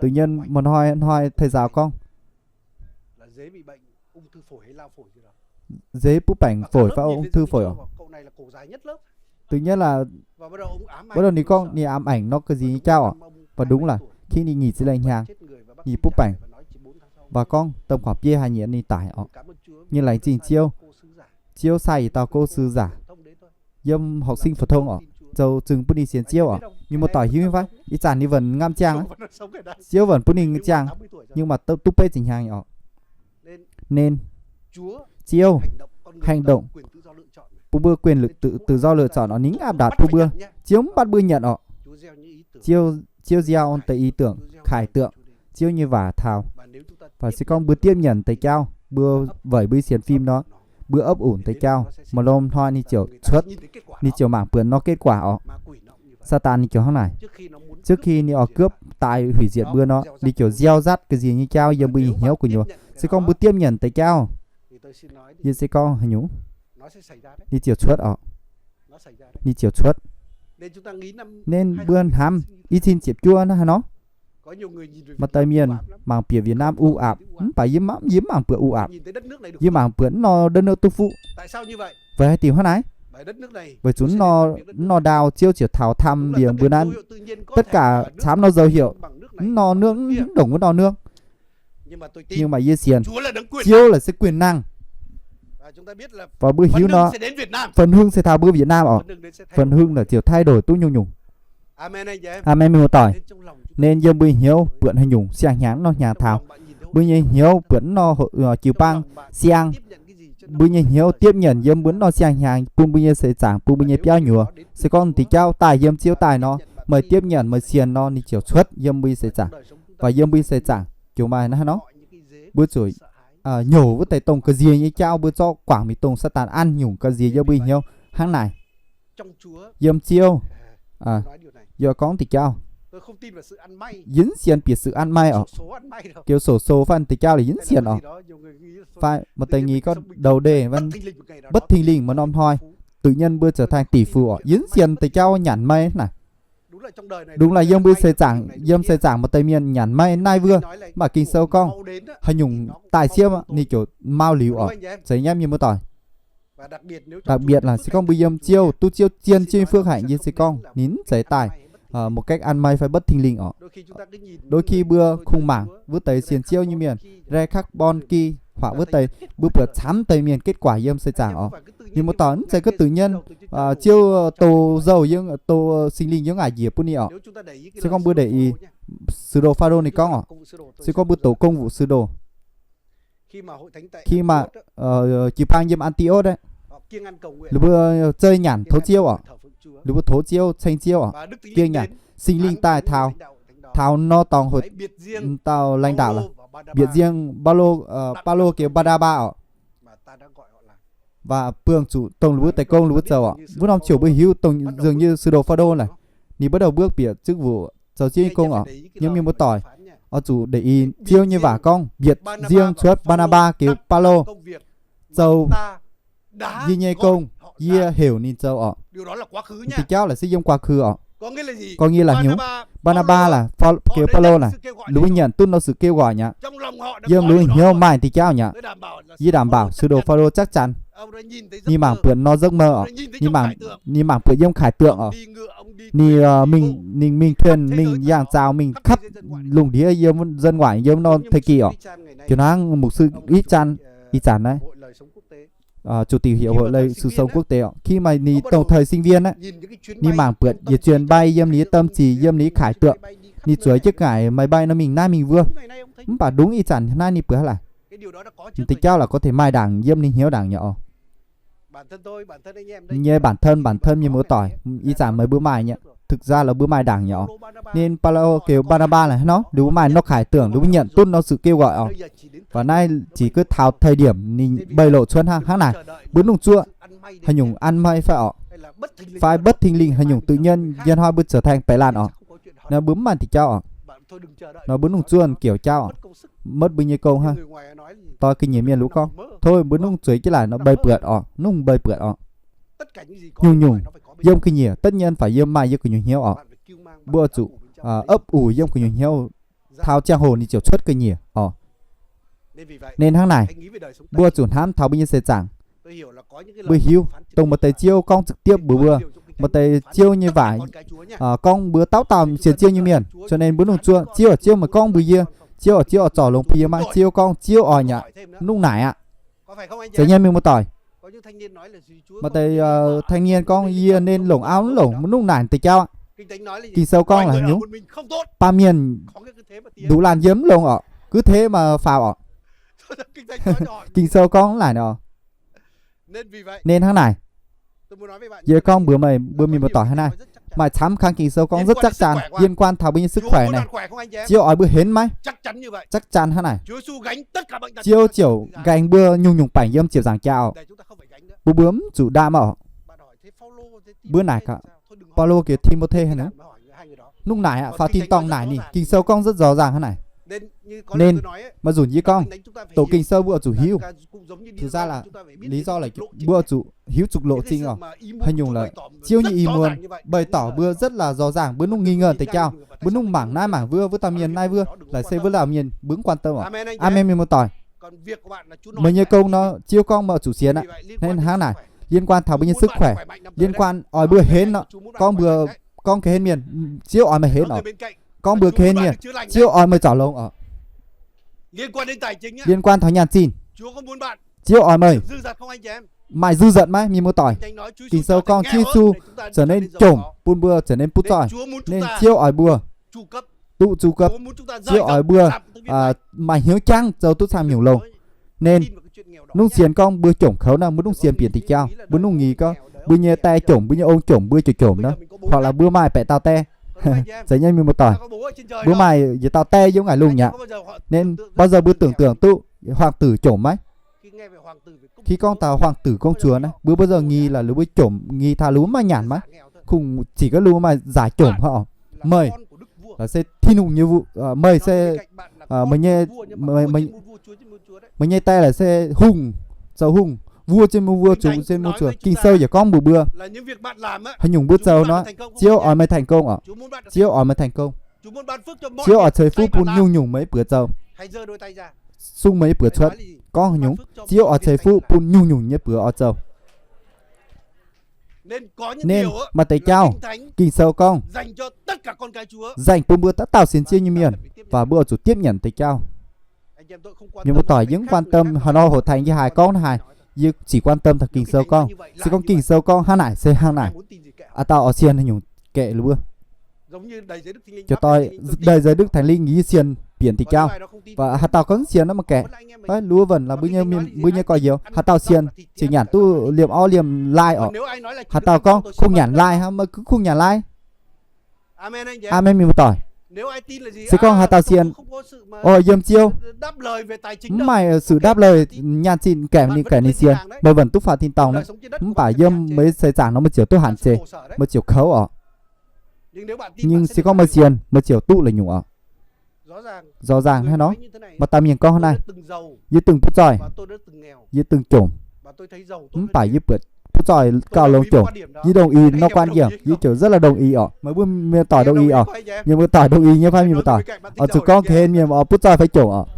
tự nhiên, maaih hnoi hnoi thầy giáo gorngv, dế butv baengc phổi fai ung thư phổi orqc. Tự nhiên là bắt đầu ninh gorngv ninh ám ảnh nor ga'naaiv nyei jauv orqc. Và đúng là khi ninh nyic ziepc lengh hnyangx, ninh butv baengc, và gorngv tầm khoảng biei haic nyieqc ninh daic orqc. Nhưng laengz zingh Ziouv, Ziouv sai yietc dauh cô sư giảng yiem học sinh phổ thông orqc, zoux zungv bun ninh sienx Ziouv orqc. Mienh muoz-doic hiuv nyei fai? Ih zanc ninh vẫn ngam ziangh, Ziouv vẫn bun ninh ziangh, nhưng mà duqv beiv ziepc hnyangx orqc. Nên Ziouv hành động, bun mbuo quyền tự, tự do lựa chọn orqc, ninh áp đặt bun mbuo. Ziouv mv bắt mbuo nhận orqc. Ziouv, Ziouv gieo deix ý tưởng, khải tượng, Ziouv nyei waac taux. Và se gorngv mbuo tiếp nhận deix jauv, mbuo weic mbuo sienx fim nor, mbuo ấp ủ deix jauv, maaih lomh hnoi ninh ziouc cuotv, ninh ziouc mangc buatc nor kết quả orqc. Satan ninh ziouc hnangv naaic. Trước khi ninh oix cướp, tài hủy diệt mbuo nor, ninh ziouc gieo dắt ga'naaiv nyei jauv yiem mbuo nyei hnyouv gu'nyuoz. Se gorngv mbuo tiếp nhận deix jauv, yie se gorngv haaix nyungc, ninh ziouc cuotv orqc. Ninh ziouc cuotv. Nên mbuo hnamv i cin ziepc juov naaiv haaix nor, maaih deix mienh mangc bieqc Việt Nam u apc, mv baac yie mv mangc buatc u apc. Yie mangc buatc nor đất nước duqv fuqv. Weic haaix diuc hnangv naaic? Weic zuqc nor, nor ndau Ziouv ziouc taux tham liangx mbuo nanv. Tất cả camv nor dấu hiệu, nor nước mv ndongc wuov nor nước. Nhưng mà yie sienx Ziouv là sự quyền năng. Và mbuo hiuv nor, phần hưng sẽ taux mbuo Việt Nam orqc. Phần hưng là ziouc thay đổi duqv nyungc-nyungc. Amen, mienh muoz-doic. Nên yiem mbuo hnyouv buatc haaix nyungc siang-hnyangx nor hnyangx taux. Mbuo nyei hnyouv buatc nor jiu-baang siang, mbuo nyei hnyouv tiếp nhận yiem mbuo nor siang-hnyangx bun mbuo nyei seix zaangc, bun mbuo nyei biauv nyuoz. Se gorngv deix jauv daaih yiem Ziouv daaih nor, meih tiếp nhận meih sienx nor ninh ziouc cuotv yiem mbuo nyei seix zaangc. Và yiem mbuo nyei seix zaangc ziouc maaih naaiv nor, mbuo zuqc nhổ wuov deix dongh ga'naaiv nyei jauv, mbuo zorqv guangc mingh dongh Saadaan an nyungc ga'naaiv yiem mbuo hnyouv hnangv naaic. Yiem Ziouv, yie gorngv deix jauv, yie mv sienx bieqc sự ăn may orqc. Kiểu xổ số fai deix jauv lorqc yie mv sienx orqc. Fai maaih deix nyei gorngv đầu đề, bất thình lình maaih norm hnoi, tự nhiên mbuo trở thành tỷ phú orqc, yie mv sienx deix jauv nyanc may naaic. Đúng là yiem mbuo seix zaangc, yiem seix zaangc maaih deix mienh nyanc may naaiv wuov, mv baac Ging-Sou gorngv haaix nyungc daaih siepv ninh ziouc mauv liuz orqc. Zeiz nyei mienh muoz-doic. Đặc biệt là se gorngv mbuo yiem Ziouv, duqv Ziouv zien, Ziouv nyei phước hạnh yie se gorngv ninh mv zeiz daaih một cách ăn may fai bất thình lình orqc. Đôi khi mbuo khủng hoảng wuov deix sienx Ziouv nyei mienh, rai carbon ki hoảng wuov deix, mbuo buatc camv deix mienh kết quả yiem seix zaangc orqc. Mienh muoz-doic, mv zeiz ga'naaiv tự nhiên Ziouv doh nzou, doh Singx Lingh yiem ngaengc njiec bun ninh orqc. Se gorngv mbuo để ý, Sứ đồ Phaolô ninh gorngv orqc, se gorngv mbuo tổ công vụ sứ đồ, khi mà jiu-baang yiem An-ti-ốt, ninh mbuo zei nyanc tov Ziouv orqc, ninh mbuo tov Ziouv, ceng Ziouv orqc, gieng nyanc, Singx Lingh daaih taux, taux nor dorngx hoc, dauh lãnh đạo lorqc, bieqc nzieng Baulo, Baulo geu Mbaa^naa^mbaa orqc, và buông zuqc dongh ninh mbuo deix gong ninh mbuo zoux orqc. Wuov norm ziouc mbuo hiuv dongh dường như Sứ đồ Phaolô naaic, ninh bắt đầu bước bieqc chức vụ zoux Ziouv nyei gong orqc. Yiem mienh muoz-doic, oix zuqc để ý Ziouv nyei waac gorngv, bieqc nzieng cuotv Mbaa^naa^mbaa geu Baulo zoux yie nyei gong, yie heuc ninh zoux orqc. Deix jauv lorqc se yiem quá khứ orqc. Có nghĩa là hnyouv, Mbaa^naa^mbaa lorqc, geu Baulo naaic, ninh mbuo nyanc duqv nor sự kêu gọi nyei aqv. Yiem ninh mbuo hnyouv maaih deix jauv nyei aqv. Yie đảm bảo Sứ đồ Phaolô chắc chắn ninh mangc buatc nor giấc mơ orqc. Ninh mangc buatc yiem khải tượng orqc. Ninh, ninh mingh thuyền, mingh yangh zaux, mingh khắp lùng ndiev yiem dân ngoại yiem nor thời kỳ orqc. Ziouc hnangv mục sư Ih Chan ih zanc naaiv, chủ tịch hiệp hội lịch sử sông quốc tế oc. Khi mà ninh đồng thời sinh viên aqv, ninh mangc buatc yietc zuonx bay yiem ninh nyei tâm zih, yiem ninh nyei khải tượng, ninh zueiz jienv ngaih maaih bay nor mingh naaiv mingh wuov. Mv baac ndungv ih zanc naaiv ninh buatc haaix laaix, deix jauv laaix có thể maaih ndaangc yiem ninh hnyouv ndaangc nyei oc. Nyei bản thân, bản thân mienh muoz-doic, ih zanc meih mbuo maaih nyei, thực ra laaix mbuo maaih ndaangc nyei oc. Ninh Baulo geu Mbaa^naa^baa laaix hnangv nor, ninh mbuo maaih nor khải tượng, ninh mbuo nyanc duqv nor sự kêu gọi oc. Và naaiv chỉ có thảo thời điểm ninh bày lộ cuotv hnangv, hnangv naaic. Mbuo nungh zuoqv haaix nyungc ăn may fai oc, fai bất thình lình haaix nyungc tự nhiên, yiem hnoi mbuo trở thành bại nạn oc. Nor mbuo mv maaih deix jauv oc. Nor mbuo nungh zuoqv kiểu jauv oc, mất mbuo nyei công hnangv. Toi ga'nyiec mienh lu gorngv, thôi mbuo nungh zueiz jienv laaic nor mbei buatc oc, nungh mbei buatc oc. Nyungc-nyungc yiem ga'nyiec, tất nhiên phải yiem, maaih yiem gu'nyuoz hnyouv oc. Mbuo zuqc ấp ủ yiem gu'nyuoz hnyouv, taux ziangh hoc ninh ziouc cuotv ga'nyiec oc. Nên hnangv naaic, mbuo zuqc hnamv taux mbuo nyei seix zaangc. Mbuo hiuv dongh maaih deix Ziouv gorngv trực tiếp mbuox mbuo, maaih deix Ziouv nyei waac gorngv mbuo dauh dauh sienx Ziouv nyei mienh. Cho nên mbuo nungh zuoqv, Ziouv, Ziouv meih gorngv mbuox yie, Ziouv, Ziouv oix zorc longx bun yie maiv? Ziouv gorngv Ziouv oix nyei aqv, nungh naaic aqv. Zeiz nyei mienh muoz-doic. Maaih deix thanh niên gorngv yie nên longc auv, longc mv nungh naaic deix jauv aqv. Ging-Sou gorngv laaix nyungc, baamh mienh nduqc laanh yiem mv longx oc, cứ thế mà phào oc. Ging-Sou gorngv naaic nor. Nên hnangv naaic, yie gorngv mbuox meih mbuo mienh muoz-doic hnangv naaiv, maaih camv kang Ging-Sou gorngv rất chắc chắn liên quan taux mbuo nyei sức khỏe naaic. Ziouv oix mbuo henv maiv? Chắc chắn hnangv naaic. Ziouv ziouc nqaengx mbuo nyungc-nyungc baengc yiem ziepc nzaangc jaax. Mbuo mbuo mv zuqc ndaam oc. Mbuo naaic gaax, Baulo gaax Ti^mo^thê hnangv nor. Nungh naaic aqv, faaux tin-dorngh naaic ninh, Ging-Sou gorngv rất rõ ràng hnangv naaic. Nên, maaih nzunc yie gorngv, doqc Ging-Sou mbuo oix zuqc hiuv. Thực ra là lý do là mbuo oix zuqc hiuv zuqc longc zingh oc. Haaix nyungc lorqc, Ziouv nyei ih muonz bày tỏ mbuo rất là rõ ràng, mbuo nungh nghi ngờ deix jauv, mbuo nungh mangc naaiv mangc wuov, wuov dauh mienh naaiv wuov, laaic se wuov dauh mienh mbuo mv quan tâm oc. Aamen, mienh muoz-doic. Meih nyei gong nor, Ziouv gorngv meih oix zuqc sienx aqv. Nên hnangv naaic, liên quan taux mbuo nyei sức khỏe, liên quan oix mbuo henv nor, gorngv mbuo, gorngv ga'henv mienh, Ziouv oix meih henv oc. Gorngv mbuo ga'henv mienh, Ziouv oix meih zorc longx oc. Liên quan taux nyaanh zinh, Ziouv oix meih, maaih dư dật maiv, mienh muoz-doic? Ging-Sou gorngv Ziouv Yesu trở nên chổm bun mbuo trở nên butv zoih, nên Ziouv oix mbuo duqv zuqc gapv, Ziouv oix mbuo maaih hnyouv jangv zoux duqv camv nyungc longx. Nên, mbuo nungh sienx gorngv mbuo chổm kouv nor, mbuo nungh sienx bieqc deix jauv, mbuo nungh ngii gorngv mbuo nyei die chổm, mbuo nyei ong chổm, mbuo ziouc chổm nor. Hoặc là mbuo maaih baeqc dauh die. Zeiz nyei mienh muoz-doic. Mbuo maaih yietc dauh die yiem ngaih lungh mi'aqv. Nên bao giờ mbuo tưởng tượng duqv hoàng tử chổm maiv? Khi gorngv taux hoàng tử công chúa naaiv, mbuo bao giờ ngii là mbuo chổm, ngii taux mbuo maiv nyanc maiv? Kungx zic gorngv mbuo maaih giải chổm haic oc. Meih se Tin-Hungh nyei, meih se, meih nyei die laaic se hungh, zoux hungh, vua trên muôn vua, chủ trên muôn chúa. Ging-Sou yaac gorngv mbuox mbuo, haaix nyungc mbuo zoux nor, Ziouv oix meih thành công oc. Ziouv oix meih thành công. Ziouv oix ceix fuqv bun nyungc-nyungc meih buoz zoux. Sung meih nyei buoz cuotv. Gorngv haaix nyungc, Ziouv oix ceix fuqv bun nyungc-nyungc nyei buoz oix zoux. Nên maaih deix jauv, Ging-Sou gorngv, dành bun mbuo dauh dauh sienx Ziouv nyei mienh, và mbuo oix zuqc tiếp nhận deix jauv. Mienh muoz-doic, yie mv quan tâm haaix nor hội thánh yie haiz gorngv haaix, yie chỉ quan tâm taux Ging-Sou gorngv. Se gorngv Ging-Sou gorngv hnangv naaic se hnangv naaic. Aa dauh oix sienx haaix nyungc kệ lu wuov. Jiex doi đầy giới Đức Thánh Linh yie sienx bieqc deix jauv. Và haaix dauh gorngv sienx nor maiv kệ. Lu wuov vần là mbuo nyei gorx-youz, haaix dauh sienx ziouc nyanc duqv liemh orv liemh lai oc. Haaix dauh gorngv kungx nyanc lai hnangv, meih kungx nyanc lai. Aamen, mienh muoz-doic. Se gorngv haaix dauh sienx, o, yiem Ziouv, mv maaih sự đáp lời nyaanh zinh gaengh ninh, gaengh ninh sienx, meih vẫn duqv faaux tin-dorngh nor. Mv baac yiem meih seix zaangc nor meih ziouc duqv hanc zeiz, meih ziouc kouv oc. Nhưng se gorngv meih sienx, meih ziouc duqv la'nyungc oc. Rõ ràng hnangv nor, maaih dauh mienh gorngv hnangv naaiv, yie dongh butv zoih, yie dongh jomc, mv baac yie buatc butv zoih gauh longx jomc. Yie đồng ý nor quan điểm, yie ziouc rất là đồng ý oc. Meih mbuo mienh muoz-doic đồng ý oc. Mienh muoz-doic đồng ý nyei fai mienh muoz-doic? Oix zuqc gorngv ga'hlen mienh oix butv zoih fai jomc oc.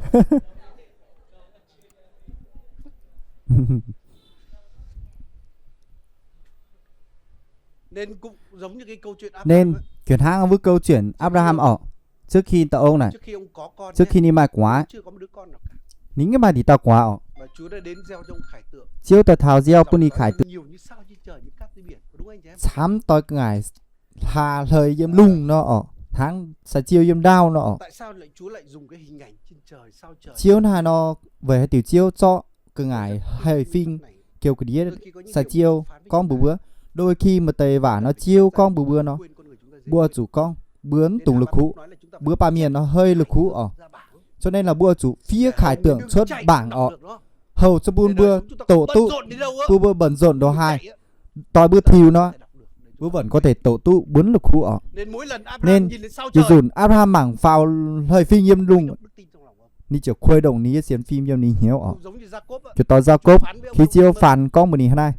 Nên, kiểu hnangv với câu chuyện Abraham oc. Trước khi taux ong naaic, trước khi ninh maaih gu'nguaaz, ninh maiv maaih deix dauh gu'nguaaz oc. Ziouv daaih taux nziaaux bun ninh khải tượng camv doix ga'ngaaic hlaax hleix yiem lungh nor orqc, hnangv sai ziouv yiem ndaauv nor orqc. Ziouv naaiv haaix nor, weic haaix diuc Ziouv zorqv ga'ngaaic haih fing, kiu ga'ndiev sai ziouv gorngv mbuox mbuo, đôi khi maaih deix waac nor Ziouv gorngv mbuox mbuo nor, mbuo zuqc gorngv mbuo mv dungx la'kuqv, mbuo baamh mienh nor hei la'kuqv orqc. Cho nên là mbuo zuqc fiev khải tượng cuotv bảng orqc. Houc zuqc bun mbuo doqc duqv, bun mbuo bận rộn ndongc haaix, doix mbuo tiux nor, mbuo vẫn có thể doqc duqv, mbuo mv la'kuqv orqc. Nên, yietc nzunc Apc^laa^ham mangc faaux hleix fim yiem lungh, ninh ziouc khuei ndongc ninh nyei sienx fim yiem ninh hnyouv orqc. Ziouc doix Yaakopv, khi Ziouv faan gorngv mbuox ninh hnangv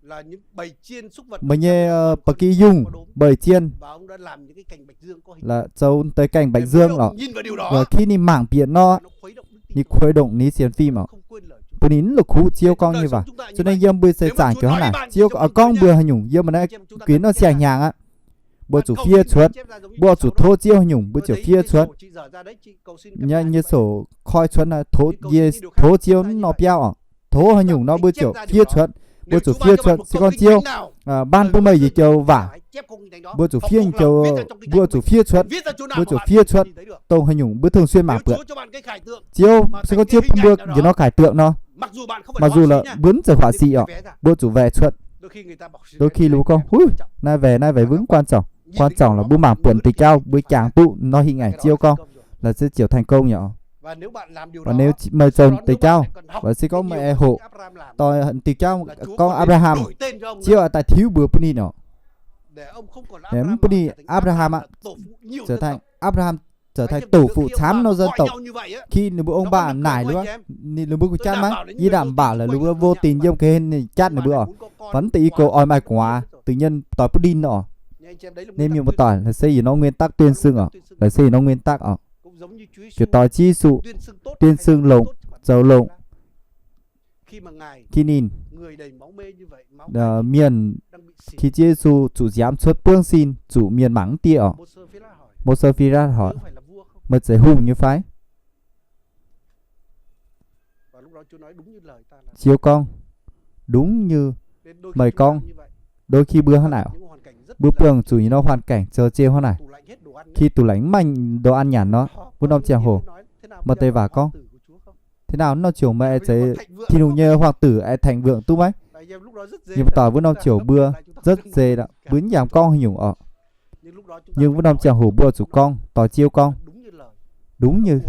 naaiv, meih nyei ba'gi yungh mbeix jien, zoux deix gaengh bạch dương orqc. Khi ninh mangc bieqc nor, ninh khuei ndongc ninh nyei sienx fim orqc, bun ninh mv la'kuqv Ziouv gorngv nyei waac. Cho nên yiem mbuo seix zaangc ziouc hnangv naaic, Ziouv oix gorngv mbuo haaix nyungc yiem naaiv gunv norm siang-hnyangx aqv, mbuo zuqc fiev cuotv. Mbuo zuqc tov Ziouv haaix nyungc mbuo ziouc fiev cuotv. Nyei sổ koi cuotv naaiv, tov Ziouv nor biauv orqc. Tov haaix nyungc nor mbuo ziouc fiev cuotv. Mbuo zuqc fiev cuotv. Se gorngv Ziouv ban bun meih yietc joux waac, mbuo zuqc fiev, mbuo zuqc fiev cuotv. Mbuo zuqc fiev cuotv dongh haaix nyungc mbuo thường xuyên mangc buatc. Ziouv, se gorngv Ziouv bun mbuo yietc norm khải tượng nor, mặc dù là mbuo mv zeiz huaax sic orqc, mbuo zuqc vẽ cuotv. Đôi khi ninh mbuo gorngv, huv, naaiv vẽ naaiv vẽ mv quan trọng. Quan trọng là mbuo mangc buonc deix jauv mbuo jangx duqv nor hình ảnh Ziouv gorngv, là se ziouc thành công nyei orqc. Và nếu meih zoux deix jauv, và se gorngv meih aengx hoqc doix deix jauv gorngv Apc^laa^ham, Ziouv oix daaih tiuv mbuox bun ninh orqc. Mv bun ninh, Apc^laa^ham aqv, Apc^laa^ham trở thành tổ phụ tám nô dân tộc. Khi ninh mbuo ong baac naaic ninh mbuo, ninh mbuo kuh jatv maiv, yie đảm bảo là ninh mbuo vô tình yiem ga'hlen ninh jatv ninh mbuo orqc. Mv deix i gox oix maaih gu'nguaaz, tự nhiên doix butv đinh orqc. Nên mienh muoz-doic, laaix se yietc norm nguyên tắc tuyên xưng orqc, laaix se yietc norm nguyên tắc orqc. Ziouc doix Ziouv Yesu tuyên xưng longc, zoux longc. Khi ninh, mienh, khi Ziouv Yesu zuqc nziaamv cuotv buangv sin, zuqc mienh mangc mv dieh orqc. Mose Philat hỏi, meih zeiz hungh nyei fai? Ziouv gorngv, đúng như meih gorngv. Đôi khi mbuo hnangv naaic, mbuo buangh zuqc yietc norm hoàn cảnh zoux ziouc hnangv naaic. Khi tủ lạnh mv maaih đồ ăn nyanc nor, wuov norm ziangh hoc, maaih deix waac gorngv, thế nào, norm ziouc meih aengx zeiz Tin-Hungh nyei hoàng tử aengx thèm vượng duqv maiv? Yie mbuo doic wuov norm ziouc mbuo rất dễ, mbuo mv yaac gorngv haaix nyungc orqc. Nhưng wuov norm ziangh hoc mbuo zuqc gorngv doix Ziouv gorngv, đúng như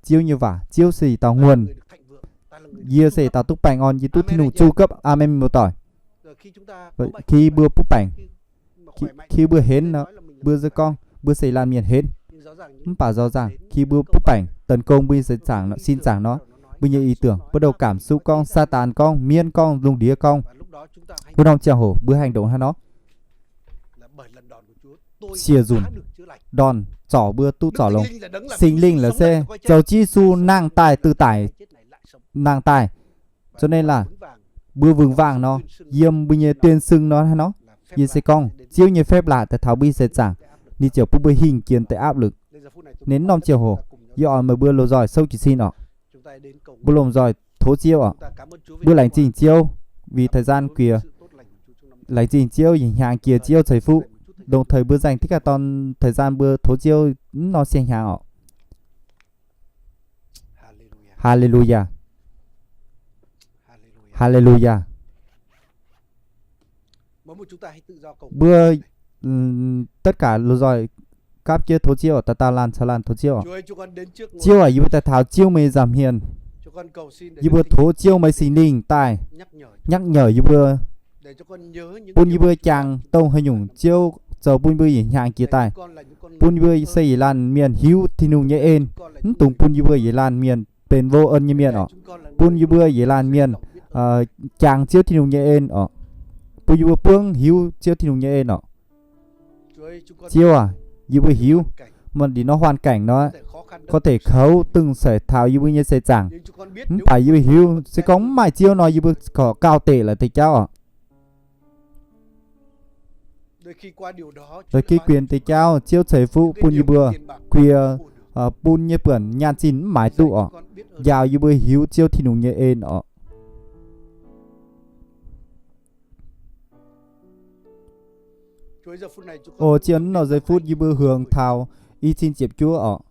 Ziouv nyei waac, Ziouv se dauh nguồn. Yie se dauh duqv baengh orn, yie duqv Tin-Hungh zuqv gapv. Aamen, mienh muoz-doic. Khi mbuo butv baengc, khi mbuo henv nor, mbuo se gorngv mbuo se laanh mienh henv. Mv baac rõ ràng khi mbuo butv baengc tấn công mbuo nyei seix zaangc, sin zaangc nor, mbuo nyei ý tưởng, bắt đầu cảm xúc gorngv, Saadaan gorngv, mienv gorngv, lungh ndiev gorngv, wuov norm ziangh hoc mbuo hành động hnangv nor, siec nzunc, đòn zorc mbuo duqv zorc longx. Singx Lingh la'se zoux Ziouv Yesu nangh daaih, tự tử nangh daaih. Cho nên là mbuo vinh vang nor, yiem mbuo nyei tuyên xưng nor hnangv nor, yie se gorngv Ziouv nyei phép lạ daaih taux mbuo nyei seix zaangc, ninh ziouc bun mbuo hingh jiex deix áp lực. Nên norm ziangh hoc yie oix meih mbuo lomh nzoih souv jiez sin orqc. Mbuo lomh nzoih tov Ziouv orqc. Mbuo laengz zingh Ziouv vì thời gian kùi, laengz zingh Ziouv yie hnyangx jiex Ziouv ceix fuqv, đồng thời mbuo dành tất cả ton thời gian mbuo tov Ziouv mv norm siang-hnyangx orqc. Hallelujah. Hallelujah. Mbuo tất cả lomh nzoih gapv jienv tov Ziouv, dauh dauh laanh caux laanh tov Ziouv. Ziouv aac, yie mbuo daaih taux Ziouv meih nza'hmien. Yie mbuo tov Ziouv meih Singx Lingh daaih nhắc nhở yie mbuo, bun yie mbuo jangx dongh haaix nyungc Ziouv zoux bun yie mbuo yietc hnyangx jiex daaih. Bun yie mbuo se yietc laanh mienh hiuv Tin-Hungh nyei en, mv dungx bun yie mbuo yietc laanh mienh benx vô ơn nyei mienh orqc. Bun yie mbuo yietc laanh mienh jangx Ziouv Tin-Hungh nyei en orqc. Bun yie mbuo buangv hiuv Ziouv Tin-Hungh nyei en orqc. Ziouv aac, yie mbuo hiuv, maaih ndin norm hoàn cảnh nor, có thể kouv dongh seix taux yie mbuo nyei seix zaangc. Mv baac yie mbuo hiuv se gorngv mv maaih Ziouv nor, yie mbuo corc gauh deic la'deix jauv orqc. La'ginh guenx deix jauv Ziouv ceix fuqv bun yie mbuo, guiex bun nyei buonc nyaanh zinh mv maaiz duqv orqc. Njaaux yie mbuo hiuv Ziouv Tin-Hungh nyei en orqc. O Ziouv, nor nzeiv futv yie mbuo hungx taux i cin ziepc juov orqc.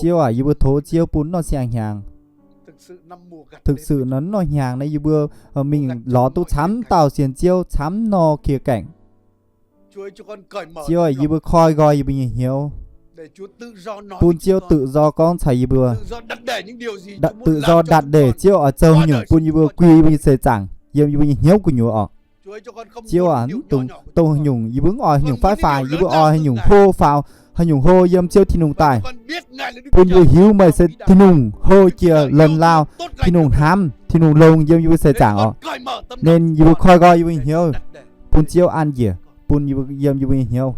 Ziouv aac, yie mbuo tov Ziouv bun nor siang-hnyangx. Thực sự nor, nor hnyangx naaiv yie mbuo mingh lorz duqv camv dauh sienx Ziouv, camv nor khie gaengh. Ziouv aac, yie mbuo koi nqoi yie mbuo nyei hnyouv, bun Ziouv tự do gorngv caux yie mbuo, tự do đặt để Ziouv oix zoux haaix nyungc bun yie mbuo guih yie mbuo nyei seix zaangc yiem yie mbuo nyei hnyouv gu'nyuoz orqc. Ziouv aac, mv dungx dongh haaix nyungc, yie mbuo mv oix haaix nyungc faix faix, yie mbuo oix haaix nyungc hlo faaux, haaix nyungc hlo yiem Ziouv Tin-Hungh daaih, bun yie mbuo hiuv meih se Tin-Hungh hlo jiex lorqc, lauh Tin-Hungh hnamv, Tin-Hungh longx yiem yie mbuo seix zaangc orqc. Ninh yie mbuo koi nqoi yie mbuo nyei hnyouv, bun Ziouv an njiec bun yie mbuo yiem yie mbuo nyei hnyouv.